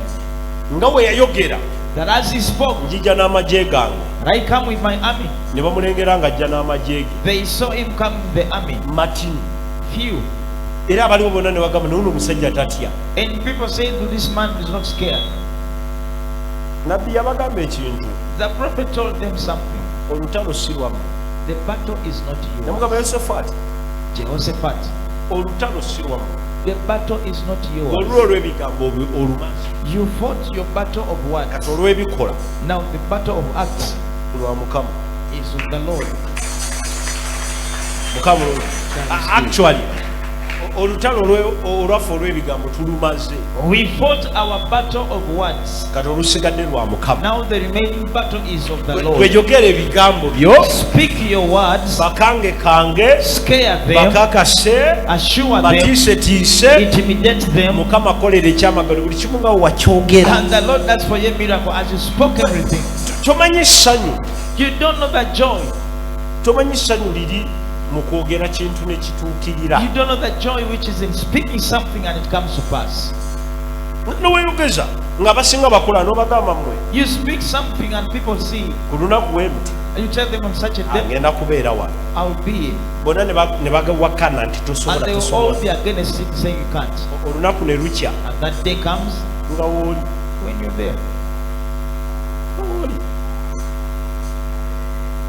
nga bwe yayogera that as he spoke, njija n'amagye gange that I come with my army. ne bamulengera ng'ajja n'amagye ge. They saw him come with the army. Matini Few. era abaliwo bonna ne bagamba naye ono omusajja tatya. And people say to this man is not scared. Nabbi yabagamba ekintu. The prophet told them something. Olutalo si lwammwe. The battle is not yours. Namugamba Yosefaati Jehoshaphat, olutalo si lwammwe. the battle is not yours. Olwo olw'ebigambo olumaze. You fought your battle of words. Kati olw'ebikola Now the battle of acts lwa Mukama. is of the Lord. Mukama actually olutalo olwaffe olw'ebigambo tulumaze. We fought our battle of words. Kati olusigadde lwa Mukama. Now the remaining battle is of the Lord. Wejogera ebigambo byo Speak your words, bakange kange scare them, bakakase assure them, batiisetiise intimidate them. Mukama akolera ekyamagalo buli kimu nga wakyogera. And the Lord does for you a miracle as you spoke everything. Tomanyi essanyu. You don't know the joy. Tomanyi essanyu liri mu kwogera kintu ne kituukirira. You don't know the joy which is in speaking something and it comes to pass. Noweyogeza ng'abasinga bakola n'obagamba mmwe You speak something and people see. ku lunaku bwe luti And you tell them on such a day, agenda kubeera wano. I will be here. Bonna ne bagawakana nti And tosobola they will all tosobola. be against it, saying you can't. Olunaku ne lukya And that day comes nga wooli when you're there. nga wooli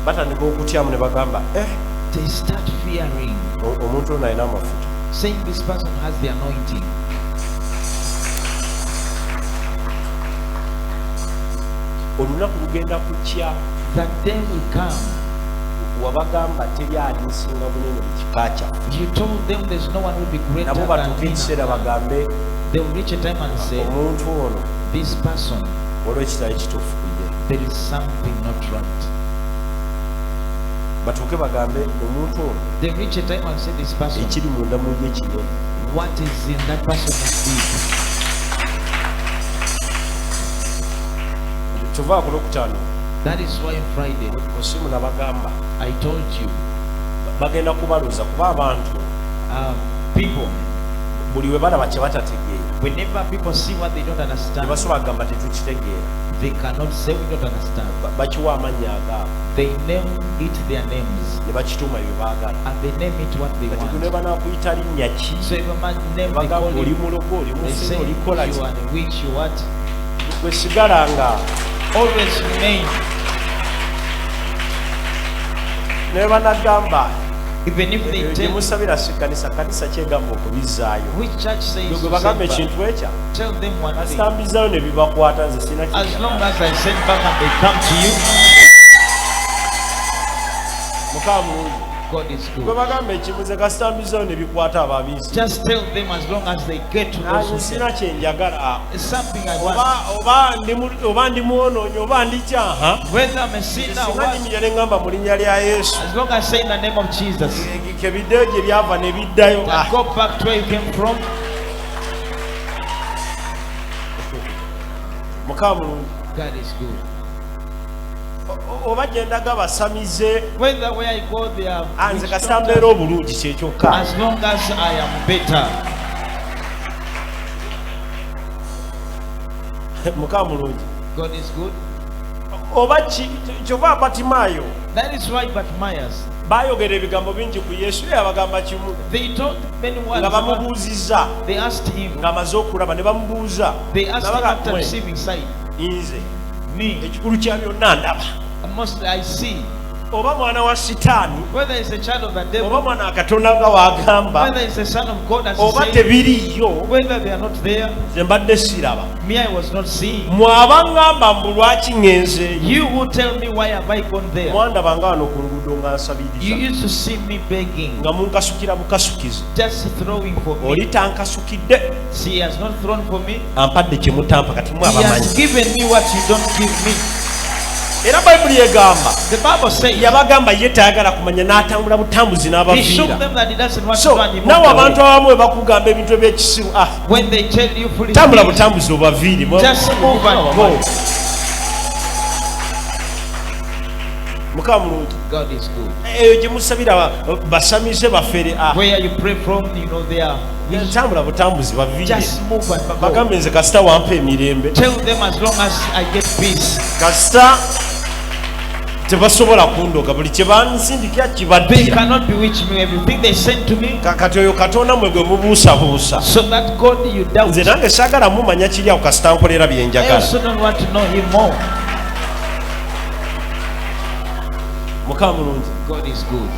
batandika okutyamu ne bagamba eh They start fearing, omuntu ono alina amafuta. saying this person has the anointing. Olunaku lugenda kukya. That day will come. Wabagamba teri alinsinga bunene mu kika kyaffe. You told them there's no one who will be greater Nabo than batuuke me. ekiseera bagambe They will reach a time and say, omuntu ono this person, waliwo ekitali kituufu ku ye. there is something not right. Batuuke bagambe omuntu ono They reach a time and say, this person, ekiri munda mu ye kinene. what is in that person is big. Kyova ku Lwokutaano That is why on Friday, ku ssimu nabagamba I told you, bagenda kubaluza kuba abantu people, buli we balaba kye batategeera whenever people see what they don't understand, tebasobola kugamba tetukitegeera. they cannot say we don't understand. Bakiwa amannya agaabwe They name it their names ne bakituuma bye baagala. and they name it what they Kati gwe ne want. banaakuyita linnya ki So if a man name they bagamba call oli you, mulogo oli they mufere say olikola you ki are the witch, you what? gwe sigala nga Always remain. ne banagamba Even if they Eyo gye tell musabira si kanisa, kanisa kyegamba okubizzaayo. which church says Gwe to bagamba send back, ekintu ekya tell them one thing. kasita mbizaayo ne bibakwata nze sina As long as I send back and they come to you, Mukama mulungi. God is Gwe good. bagamba ekimu nze kasita mbizaayo ne bikwata ababizi. Just tell them as long as they get to those Nze who sina send. kye njagala. It's something I want. Oba oba ndi mu- oba ndi mwonoonyi oba ndi kyaha. Whether I'm a sinner or Singa what, nyimirira ne ŋŋamba mu linnya lya Yesu. as long as I say in the name of Jesus, Kebiddeyo gye byava ne biddayo. that go back to where you came from. Mukama mulungi. God is good. Oba gye ndaga basamize. Whether where I go, they are Ah, nze witch kasita doctors. mbeera obulungi kyekyokka. As long as I am better. Mukama mulungi. God is good. Oba kyova Batimaayo That is why Bartimaeus, baayogera ebigambo bingi ku Yesu ye yabagamba kimu they told many words nga about, bamubuuzizza they asked him, ng'amaze okulaba ne bamubuuza they asked him Nabaga, after "Mwe, receiving sight, nze me, ekikulu kya byonna ndaba mostly I see, oba mwana wa sitaani whether it's a child of the oba devil, mwana wa Katonda nga w'agamba whether it's a son of God as he oba said, tebiriiyo whether they are not there, nze mbadde siraba me I was not seeing. mwe abaŋŋamba mbu lwaki ŋŋenzeeyo You who tell me why have I gone there? mwandaba nga wano ku nguudo nga You nsabiriza used to see me begging, nga munkasukira bukasukizi just throwing for me. oli tankasukidde She has not thrown for me. ampadde kye mutampa kati mwe He abamanyi has given me what you don't give me. era bayibuli egamba The Bible says yabagamba ye tayagala kumanya n'atambula butambuzi he shook n'abaviira them that he doesn't want to so go and he moved naawe away. abantu abamu bwe bakugamba ebintu ebyekisiru ah When they tell you foolish tambula things, butambuzi obaviire just move and go. Mukama mulungi. God is good. Eyo gye musabira basamize bafere ah Where you pray from, you know they are. tambula butambuzi baviire Just move and go. bagambe nze kasita wampa emirembe Tell them as long as I get peace. kasita tebasobola kundoga buli kye bansindikira They kibaddira cannot bewitch me. Everything they send to me, kati oyo Katonda mwe gwe mubuusabuusa so that God you doubt. nze nange saagala mumanya kiri awo kasita nkolera bye I njagala also don't want to know him more. Mukama mulungi. God is good.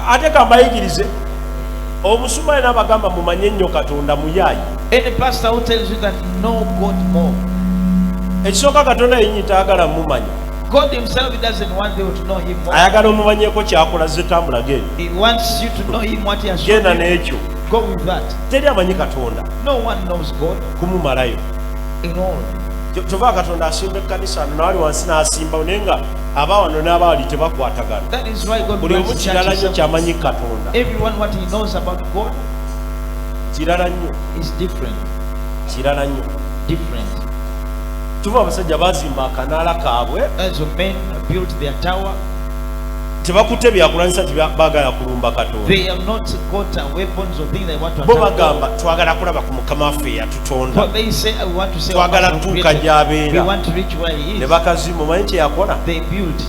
Ate kambayigirize omusumba yena abagamba mumanye nnyo Katonda muyaayi. Any pastor who tells you that know God more, Ekisooka Katonda yennyini tayagala mumanya. God Himself he doesn't want you to know Him more. Ayagala omumanyeko kyakola ze tambula genda. He wants you to know Him what He has shown Genda you. n'ekyo. Go with that. Teri amanyi Katonda No one knows God kumumalayo. in all. Kyova Katonda asimba ekkanisa ano n'awali wansi n'asimbawo naye nga aba wano n'abaali tebakwatagana. That is why God Buli omu plants kirala nnyo churches. ky'amanyi Katonda. Everyone what he knows about God Kirala nnyo, is different. kirala nnyo. Different. Tuva abasajja baazimba akanaala kaabwe As men built their tower, tebakutte byakulwanyisa nti baagala kulumba Katonda. they have not got weapons or things they want to Bo attack God. bagamba twagala kulaba ku Mukama waffe eyatutonda. But they say, I want to say, our Twagala master tuuka created. gy'abeera. We want to reach where he Ne is. bakazimu omanyi kye yakola? They built.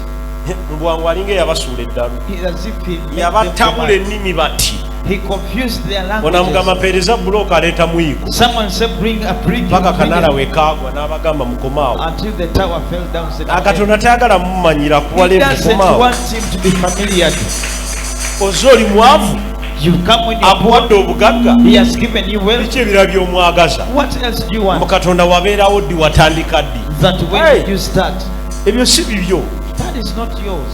Mu bwangu alinga eyabasuula eddalu. As if he made them Yabatabula go mad. ennimi bati. He confused their Ono amugamba languages. mpeereza bulooka aleeta muyiko. Someone said, bring a brick. Paka Bring kanaala it. we kaagwa n'abagamba mukomaawo. Until the tower fell down. Said, Katonda tayagala mumanyira He kuwala doesn't mukomaawo. want him to be familiar. Oze oli mwavu You come when you're poor. akuwadde obugagga He has given you wealth. biki ebirala by'omwagaza? What else do you Mu want? Katonda wabeerawo ddi watandika ddi? That when Hey. did you start? Ebyo si bibyo. That is not yours.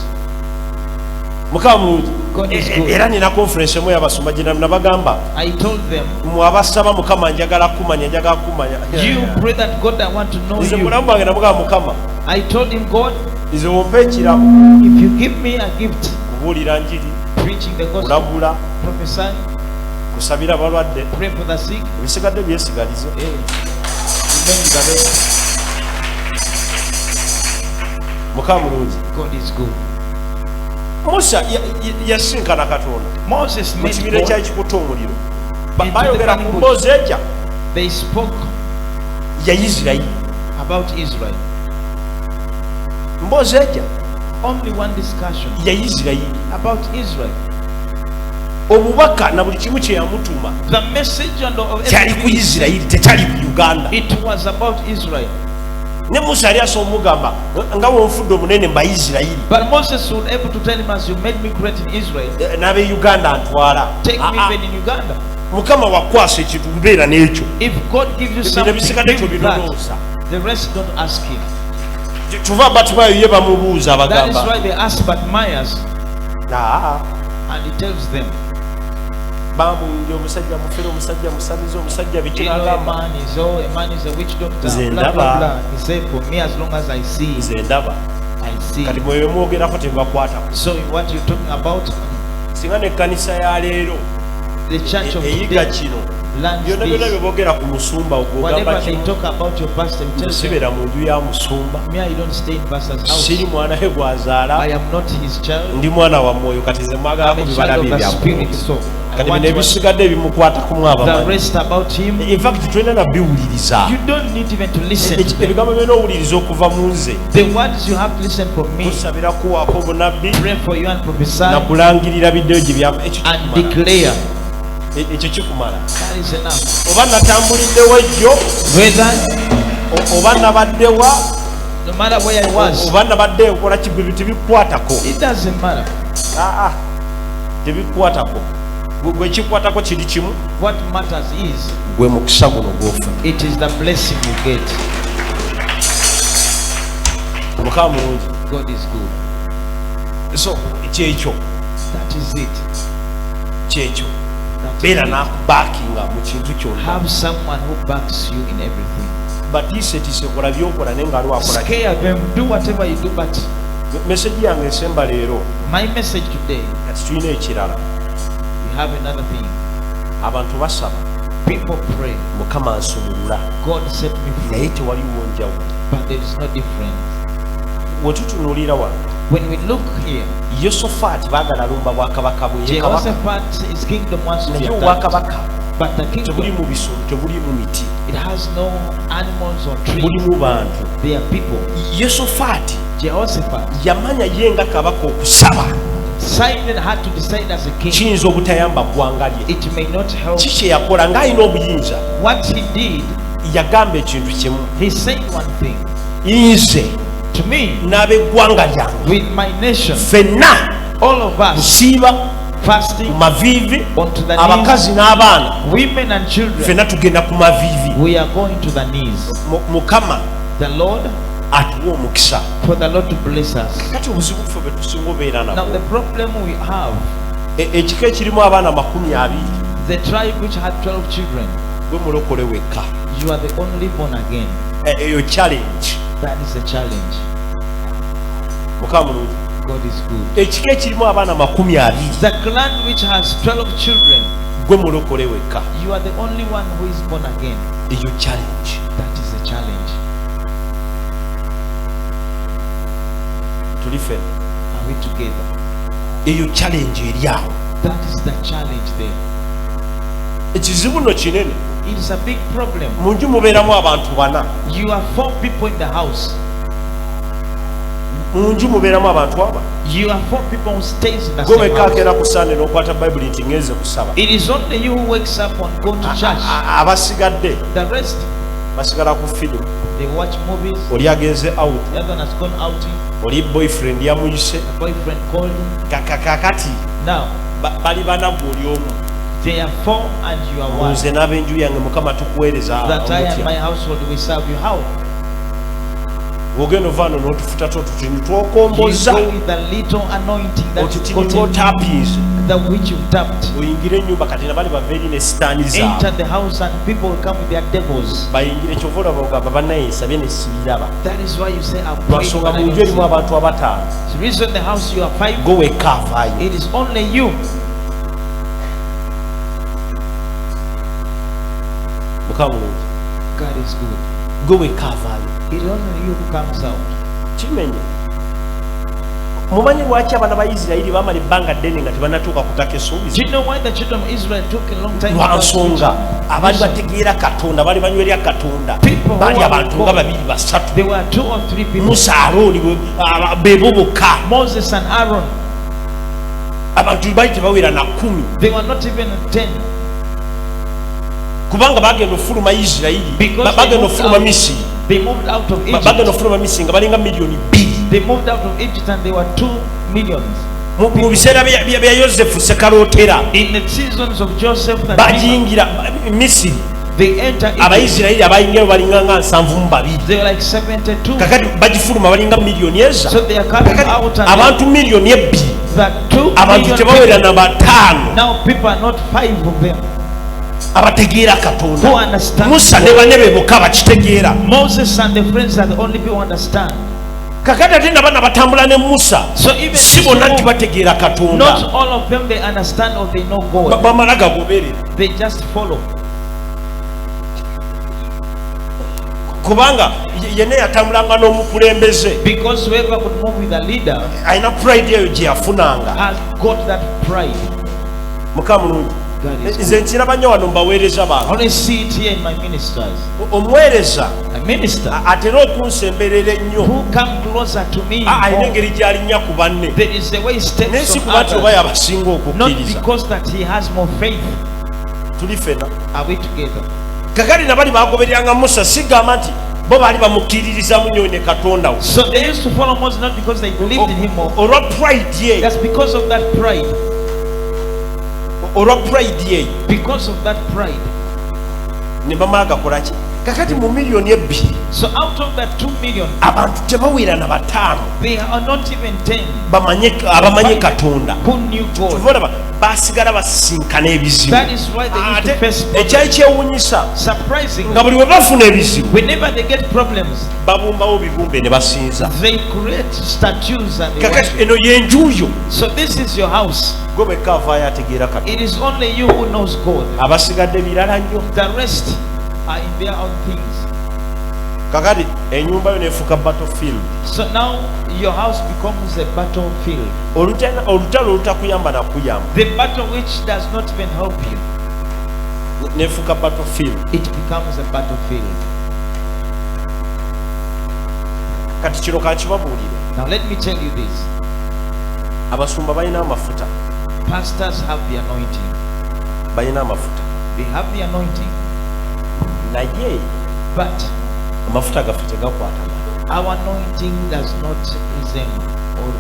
Mukama mulungi. God is good. Era nina conference emu y'abasumba gye nabagamba I told them, mwe abasaba Mukama njagala kumanya njagala kumanya. you pray that God, I want to know Nze you. mulamu bwange namugamba Mukama I told him, God, nze wompa ekirabo if you give me a gift, kubuulira njiri preaching the gospel, kulagula prophesying, kusabira abalwadde pray for the sick, ebisigadde byesigalize. eh, remain the rest. Mukama mulungi. God is good. Musa yasinkana Katonda Moses mu met kibira ekyali God. kikutte omuliro. Into the Bayogera ku burning bush. mboozi ejja They spoke ya Isirayiri. about Israel. Mboozi ejja Only one discussion ya Isirayiri. about Israel. Obubaka na buli kimu kye yamutuma The message and of kyali ku everything, Isirayiri tekyali ku Uganda. it was about Israel. Ne Musa yali asobola omugamba nga wonfudde omunene mu Bayisirayiri. But Moses was able to tell him, as you made me great in Israel, n'ab'e Uganda ntwala. Take me Ah, ah. even in Uganda. Mukama wakwasa ekintu mbeera n'ekyo. If God gives you Bino something, ebisigadde give that. tobirowooza. The rest don't ask him. Kyova Batimayo ye bamubuuza That is abagamba why they ask Bartimaeus, "Aa, and he tells them, bamuyinja omusajja mufere omusajja musamize omusajja biki you know, a n'agamba man is oh, a man is a witch doctor, Nze blah, blah, ndaba. blah. He said, for me, as long as I see, nze ndaba I see. kati mwe bemwogerako tebibakwatako. So what you're talking about, Singa n'ekkanisa ya leero the church of eyiga today kino learns byonna byonna bye this. boogera ku musumba ogwogamba Whatever they kimu talk about your pastor, you tell them, sibeera mu nju ya musumba me, I don't stay in pastor's house. siri mwana we gwazaala I am not his child. ndi mwana wa mwoyo kati nze I'm mwagalako a bibala child bye of the bya spirit. mwoyo. So I Kati want bino ebisigadde ebimukwatako the mwabamanyi rest about him. In fact tulina nabiwuliriza You don't need even to listen to them. ebigambo byona owuliriza okuva mu nze The words you have to listen from me, kusabira kuwaako obunabbi pray for you and prophesy nakulangirira biddeyo gye byava ekyo and kikumala. declare. Ekyo kikumala. That is enough. Oba natambuliddewo ejjo Whether, oba nabaddewa no matter where I was, oba nabadde nkola kigwe tebikwatako. it doesn't matter. Aa, tebikwatako. Gwe kikwatako kiri kimu. What matters is, Gwe mukisa guno gw'ofuna. it is the blessing you get. Mukama mulungi. God is good. So kyekyo. That is it. Kyekyo. That is Beera it. n'akubaakinga mu kintu kyonna. Have someone who backs you in everything. Batiisetiise kola byokola naye nga aliwo akola ki. Scare them, do whatever you do, but Meseji yange esemba leero my message today, kati tulina ekirala. we have another thing. Abantu basaba People pray, Mukama nsumulula God set me free, naye tewaliwo njawulo. but there is no difference. We tutunuulira wano When we look here, Yosofaati baagala alumba bwakabaka bwe ye kabaka Jehoshaphat, his kingdom wants to be naye attacked, obwakabaka but the kingdom, tebulimu bisolo tebulimu miti it has no animals or trees. bulimu bantu. They are people. Yosofaati Jehoshaphat yamanya ye nga kabaka okusaba Simon had to decide as a king. kiyinza obutayamba ggwanga lye. It may not help. Ki kye yakola ng'alina obuyinza What he did, yagamba ekintu kimu he said one thing. nze To me, n'ab'eggwanga lyange with my nation, ffenna all of us kusiiba fasting ku maviivi onto the knees, abakazi n'abaana women and children, ffenna tugenda ku maviivi. we are going to the knees. Mukama The Lord, atuwe omukisa. for the Lord to bless us. Kati obuzibu ffe bwe tusinga obeera Now the nabwo problem we have, ekika ekirimu abaana 20 the tribe which had 12 children, gwe mulokole wekka. you are the only born again. Eyo challenge. That is the challenge. Mukama mulungi. God is good. Ekika ekirimu abaana 20 The clan which has 12 children, gwe mulokole wekka. you are the only one who is born again. Eyo challenge. That is a challenge. Tuli ffenna. Are we together? Eyo challenge eri awo. That is the challenge there. Ekizibu nno kinene. It is a big problem. Mu nju mubeeramu abantu bana. You are 4 people in the house. Mu nju mubeeramu abantu aba. You are 4 people who stays in the Gwe same wekka house. akeera ku Sunday n'okwata Bayibuli nti ngenze kusaba. It is only you who wakes up and go to church. Abasigadde The rest, basigala ku firimu. they watch movies. Oli agenze out. The other one has gone outing. Oli boyfriend yamuyise. The boyfriend called him. Kakati Now, bali bana gwe oli omu. they are 4 and you are 1. Nze n'ab'enju yange Mukama tukuweereza That I and omutya. my household will serve you. How? Bw'ogenda ova wano n'otufuta tw'otutini You tw'okomboza. go with the little anointing that you've Otutini gotten, tw'otaapinze. the which you've tapped. Oyingire ennyumba kati nabali bava eri ne sitaani zaabwe. Enter the house and people will come with their devils. Bayingire kyova olaba ogamba bannaye nsabye ne sibiraba. That is why you say I'm Lwa praying. nsonga but I mu nju don't erimu see. abantu abataano. The reason the house you are 5, Gwe wekka avaayo. it is only you. Mukama mulungi. God is good. Gwe wekka avaayo. It is only you who comes out. Kimenye. Mumanyi lwaki abaana ba Isirayiri baamala ebbanga ddene nga tebannatuuka ku ttaka essuubizo? Do you know why the children of Israel took a long time? Lwa nsonga abaali Listen, bategeera Katonda baali banywerera Katonda People who baali are abantu nga called. babiri basatu. There were 2 or 3 people. Musa Alooni bebo bokka. Moses and Aaron. Abantu baali tebawera na 10. They were not even 10. Kubanga bagenda ofuluma Isirayiri, Because they bagenda moved ofuluma out, Misiri, they moved out of bagenda Egypt. ofuluma Misiri nga balinga miliyoni 2. They moved out of Egypt and they were 2 millions. Mu biseera bya Yosefu Sekalootera, In the seasons of Joseph and Peter, bagiyingira Misiri. they enter Egypt. Abayisirayiri abayingirayo balinga nga 72. They were like 72. Kakati bagifuluma balinga miliyoni eza. So they are coming Kakati out and abantu miliyoni 2, the two abantu million tebawera people. na bataano Now people are not five of them abategeera who Katonda. understand. Musa ne banne be bokka bakitegeera. Moses and the friends are the only people who understand. Kakati ate nabana batambula ne Musa, So even si these bonna nti who- bategeera Katonda. not all of them, they understand or they know God. Bamala gagoberera. They just follow. Kubanga yenna yatambulanga n'omukulembeze Because whoever could move with a leader alina pride eyo gye yafunanga. has got that pride. Mukama mulungi. God is Nze nkiraba nnyo wano mubaweereza I bange. only see it here in my ministers. Omuweereza A minister atera okunsemberera ennyo, who come closer to me alina more, engeri gy'alinnya ku banne, there is a way naye steps si of kuba nti oba others. yabasinga Not okukkiriza. because that he has more faith. Tuli ffena. Are we together? Kakati nabali bagobereranga Musa, sigamba nti bo baali bamukkiririzamu nnyo ne Katonda we. So they used to follow Moses not because they believed in him more. Olwa pride ye, That's because of that pride. olwa pride ye, Because of that pride. ne bamala gakolaki. Kakati mu miliyoni 2, So out of that 2 million, abantu tebawera na bataano they are not even 10 bamanye abamanye Katonda. who knew God. Kyova olaba basigala basisinkana ebizibu. That is why they used to Ate face ekyali problems. kyewuunyisa, Surprisingly, nga buli we bafuna ebizibu, whenever they get problems, babumbawo bibumbe ne basinza. they create statues and they Kakati worship. eno yenjuyo. So this is your house. Gwe bwekka avaayo ategeera Katonda. It is only you who knows God. Abasigadde birala nnyo. The rest are in their own things. Kakati enyumba yo nefuuka battlefield. So now your house becomes a battlefield. Olutalo olutakuyamba nakuyamba. The battle which does not even help you, Nefuuka battlefield. it becomes a battlefield. Kati kino kankibabuulire. Now let me tell you this. Abasumba balina amafuta. Pastors have the anointing. Balina amafuta. They have the anointing. Naye But amafuta gaffe tegakwatagana. our anointing does not resemble. Or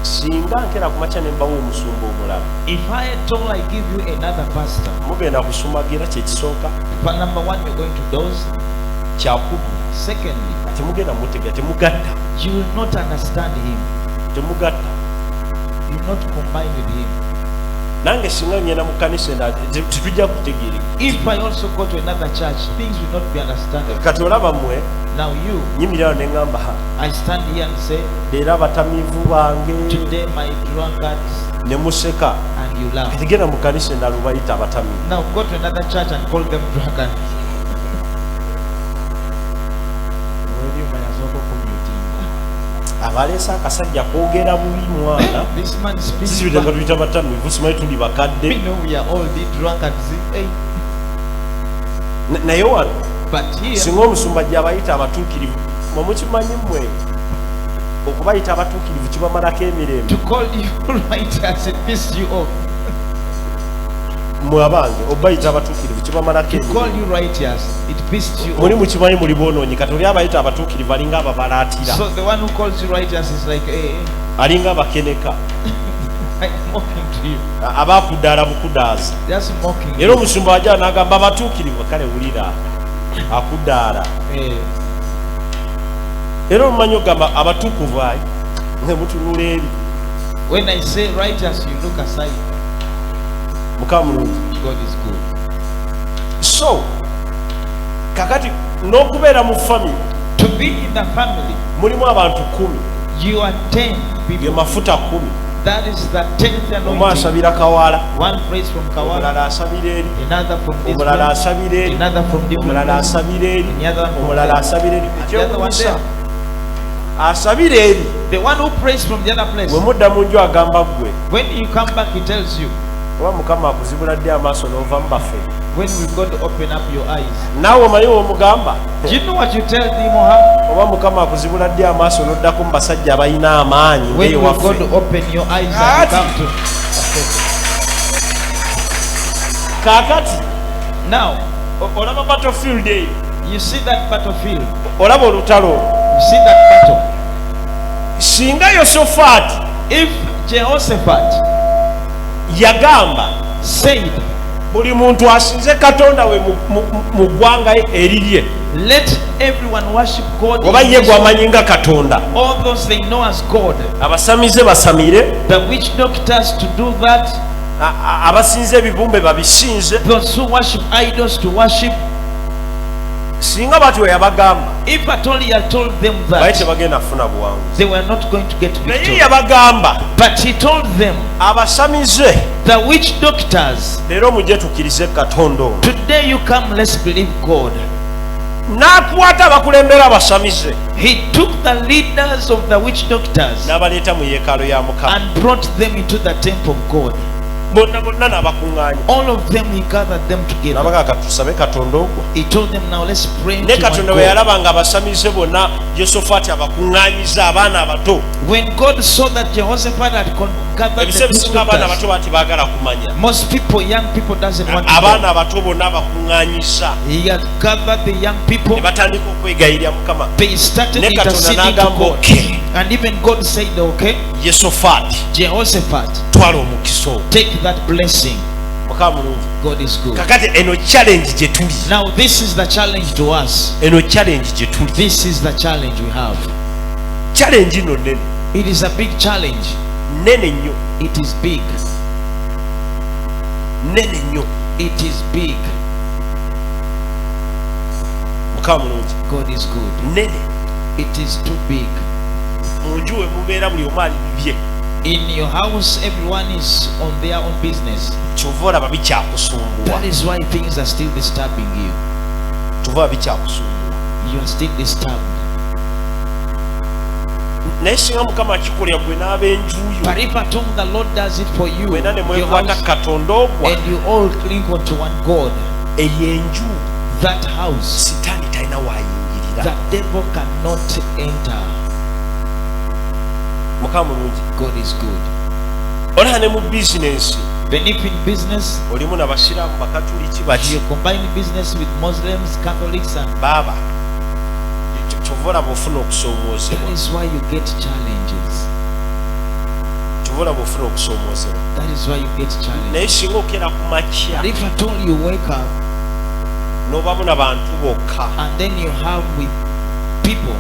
Singa nkera ku makya ne mbawa omusumba omulala, if I at all I give you another pastor, mugenda kusumagira, kyekisooka. but number one, you're going to doze. Kyakubiri, Secondly, temugenda mutegera, temugatta. you will not understand him. Temugatta. You will not combine with him. Nange singa ngenda mu kanisa endala, tetujja kutegeereka. If I also go to another church, things will not be understandable. Kati olaba mmwe, Now you, nyimirirayo ne ŋŋamba, "Ha, I stand here and say, leero abatamiivu bange," today my drunkards, ne museka. and you laugh. Kati genda mu kanisa endala obayita abatamiivu. Now go to another church and call them drunkards. Abaleese akasajja kwogera bubi mwana. This man speaks. Sisi nga bad. tuyita batamiivu, simanyi tuli We bakadde. know we are all the drunkards. Hey. Naye wano, But here, singa omusumba gy'abayita abatuukirivu, mwe mukimanyi mmwe okubayita abatuukirivu kibamalako emirembe. to call you righteous, it pisses you off. Mmwe abange, obayita abatuukirivu kibamalako To call emirembe. you righteous, it pisses you Muli off. mukimanyi muli boonoonyi. Kati oli abayita abatuukirivu alinga ababalaatira, So the one who calls you righteous is like, hey, hey, alinga abakeneka, I'm mocking to you. Abakudaala bukudaaza. Just mocking Era you. omusumba wajja n'agamba abatuukirivu, kale wulira akudaala. Eh, Era omumanyi ogamba abatukuvu, ayi ne mutunula eri. When I say righteous, you look aside. Mukama mulungi. God is good. So kakati n'okubeera mu family, To be in the family, mulimu abantu 10, you are 10 ge people. mafuta 10. That is the 10th Omu anointing. asabira Kawala, One prays from Kawala, omulala asabira eri, another from this omulala place, asabira eri, another from different omulala place, asabira eri, another one from omulala there. asabira eri. And the other one Ekyewuunyisa, there. asabira eri, The one who prays from the other place, bwe mudda mu nju agamba ggwe, when you come back, he tells you, oba Mukama akuzibula ddi amaaso n'ova mu baffe? when will God open up your eyes? Naawe omanyi w'omugamba? Do you know what you tell him or her? Oba Mukama akuzibula ddi amaaso n'oddako mu basajja abalina amaanyi When will ng'ewaffe? God open your eyes and you come to Kaakati Now, Olaba battlefield eyo? You see that battlefield? Olaba olutalo olwo? You see that battle? Singa Yosofaati If Jehoshaphat yagamba said, buli muntu asinze Katonda we mu ggwanga erirye, let everyone worship God, oba in ye this- gwamanyi nga Katonda, all those they know as God, abasamize basamire, the witch doctors to do that, abasinze ebibumbe babisinze, those who worship idols to worship. Singa batyo yabagamba, If at all he had told them baye that, tebagenda kufuna buwanguzi. they were not going to get Naye victory. yabagamba, But he told them, abasamize, the witch doctors, leero mujje tukkirize Katonda ono. Today you come, let's believe God. N'akwata abakulembera abasamize He took the leaders of the witch doctors n'abaleeta mu yeekaalo ya Mukama, and brought them into the temple of God. Bonna bonna n'abakuŋŋaanya. All of them, he gathered them together. N'abagamba, katusabe Katonda ogwo. He told them, now let's pray Ne to one Katonda bwe God. yalaba nga abasamize bonna Yosofaati abakuŋŋaanyiza abaana abato, When God saw that Jehoshaphat had gathered ebisa the witch ebisinga abaana doctors, abato bati baagala kumanya, most people, young people, doesn't want to abaana know. abato bonna abakuŋŋaanyiza, He had gathered the young people. ne batandika okwegayirira Mukama. They started Ne Katonda interceding to n'agamba, God. "Okay." And even God said, okay, Yesofaati, Jehoshaphat, twala omukisa ogwo. take that blessing. Mukama mulungi. God is good. Kakati eno challenge gye tuli. Now this is the challenge to us. Eno challenge gye tuli. This is the challenge we have. Challenge ino nene. It is a big challenge. Nene nnyo. It is big. Nene nnyo. It is big. Mukama mulungi. God is good. Nene. It is too big. Mu nju we mubeera buli omu ali bibye. In your house, everyone is on their own business. Kyova olaba bikyakusumbuwa. That is why things are still disturbing you. Kyova olaba bikyakusumbuwa. You are still disturbed. Naye singa Mukama akikolera gwe n'ab'enju yo, But if at all the Lord does it for you, mwena ne your mwekwata house, Katonda ogwa, and you all cling onto one God, eyo enju that house, Sitaani talina waayingirira. the devil cannot enter. Mukama mulungi. God is good. Olaba ne mu bizinensi, Then if in business, olimu nabasiraamu, bakatuliki, baki, you combine business with Muslims, Catholics, and baaba kyova olaba ofuna okusoomoozebwa. that is why you get challenges. Kyova olaba ofuna okusoomoozebwa. That is why you get challenges. Naye singa okera ku makya But if at all you wake up n'obamu nabantu bokka, and then you have with people,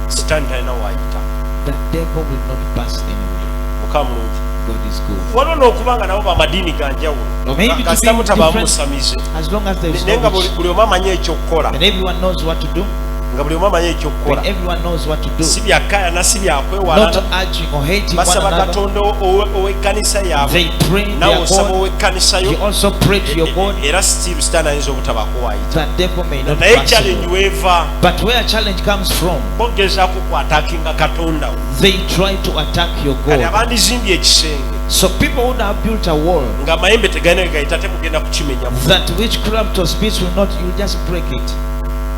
Sitaani talina waayita. the devil will not pass anywhere. Mukama mulungi. God is good. Waliwo n'okuba nga nabo bamadiini ga njawulo, Or maybe to kasita be mutabaamu different, musamize, as long as there is naye no nga buli witch, buli omu amanyi ekyokukola, and everyone knows what to do, nga buli omu amanyi ekyokukola, when everyone knows what to do, si byakkaayana, si not byakwewalana, arguing or hating one basaba another, Katonda ow'ekkanisa yaabwe, they pray nawe their osaba God, ow'ekkanisa yo, you also pray to your God, era still Sitaani ayinza obutabaako waayita. the devil may not Naye pass challenge away. weeva, But where challenge comes from, bogezaako kwatakinga Katonda wo. they try to attack your Kati God. abandizimbye ekisenge So people would have built a wall ng'amayembe tegalina ge gayita, temugenda kukimenya. that witchcraft or spirits will not, you just break it.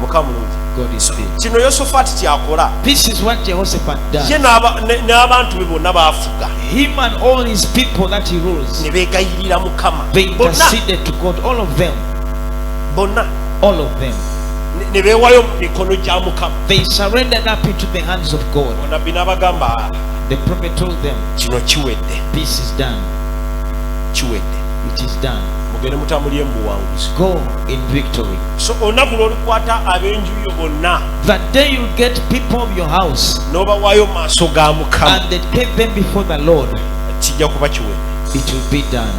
Mukama mulungi. God is good. Kino Yosofaati kyakola. This is what Jehoshaphat does. Ye n'abantu be bonna baafuga, Him and all his people that he rules, ne beegayirira Mukama they bonna, interceded to God, all of them, bonna all of them. ne beewaayo mu mikono gya Mukama. They surrendered up into the hands of God. Nabbi n'abagamba, "Ah, The prophet told them, kino kiwedde, this is done. kiwedde, It is done. Mugende mutambulire mu buwanguzi." Go in victory. So olunaku lw'olukwata ab'enju yo bonna The day you get people of your house n'obawaayo mu maaso ga Mukama, and they take them before the Lord, kijja kuba kiwedde. it will be done.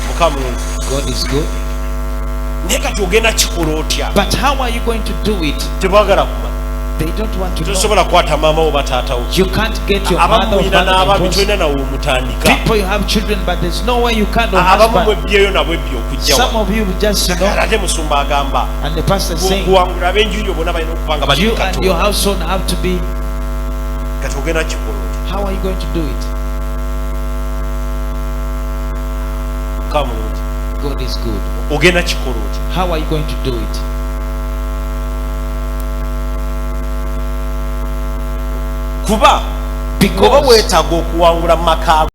Mukama mulungi. God is good. Naye kati ogenda kikola otya? But how are you going to do it? Tebagala kumanya. They don't want to know. Tosobola kukwata maama wo bataata wo. You can't get your Abamu mother or mulina father n'ababi, and force. tolina nawe omutandika. People, you have children, but there's no way you can or Abamu husband. mwebbyeyo nabwe bbi okujja Some wano. of you just know, Ate musumba agamba, and the pastor is saying, kuwangula ab'enju yo bonna balina okuba nga bali you mu and your Katonda. household have to be. Kati ogenda kikola otya? How are you going to do it? Mukama mulungi. God is good. Ogenda kikola otya? How are you going to do it? Kuba oba Because weetaaga okuwangula mu maka.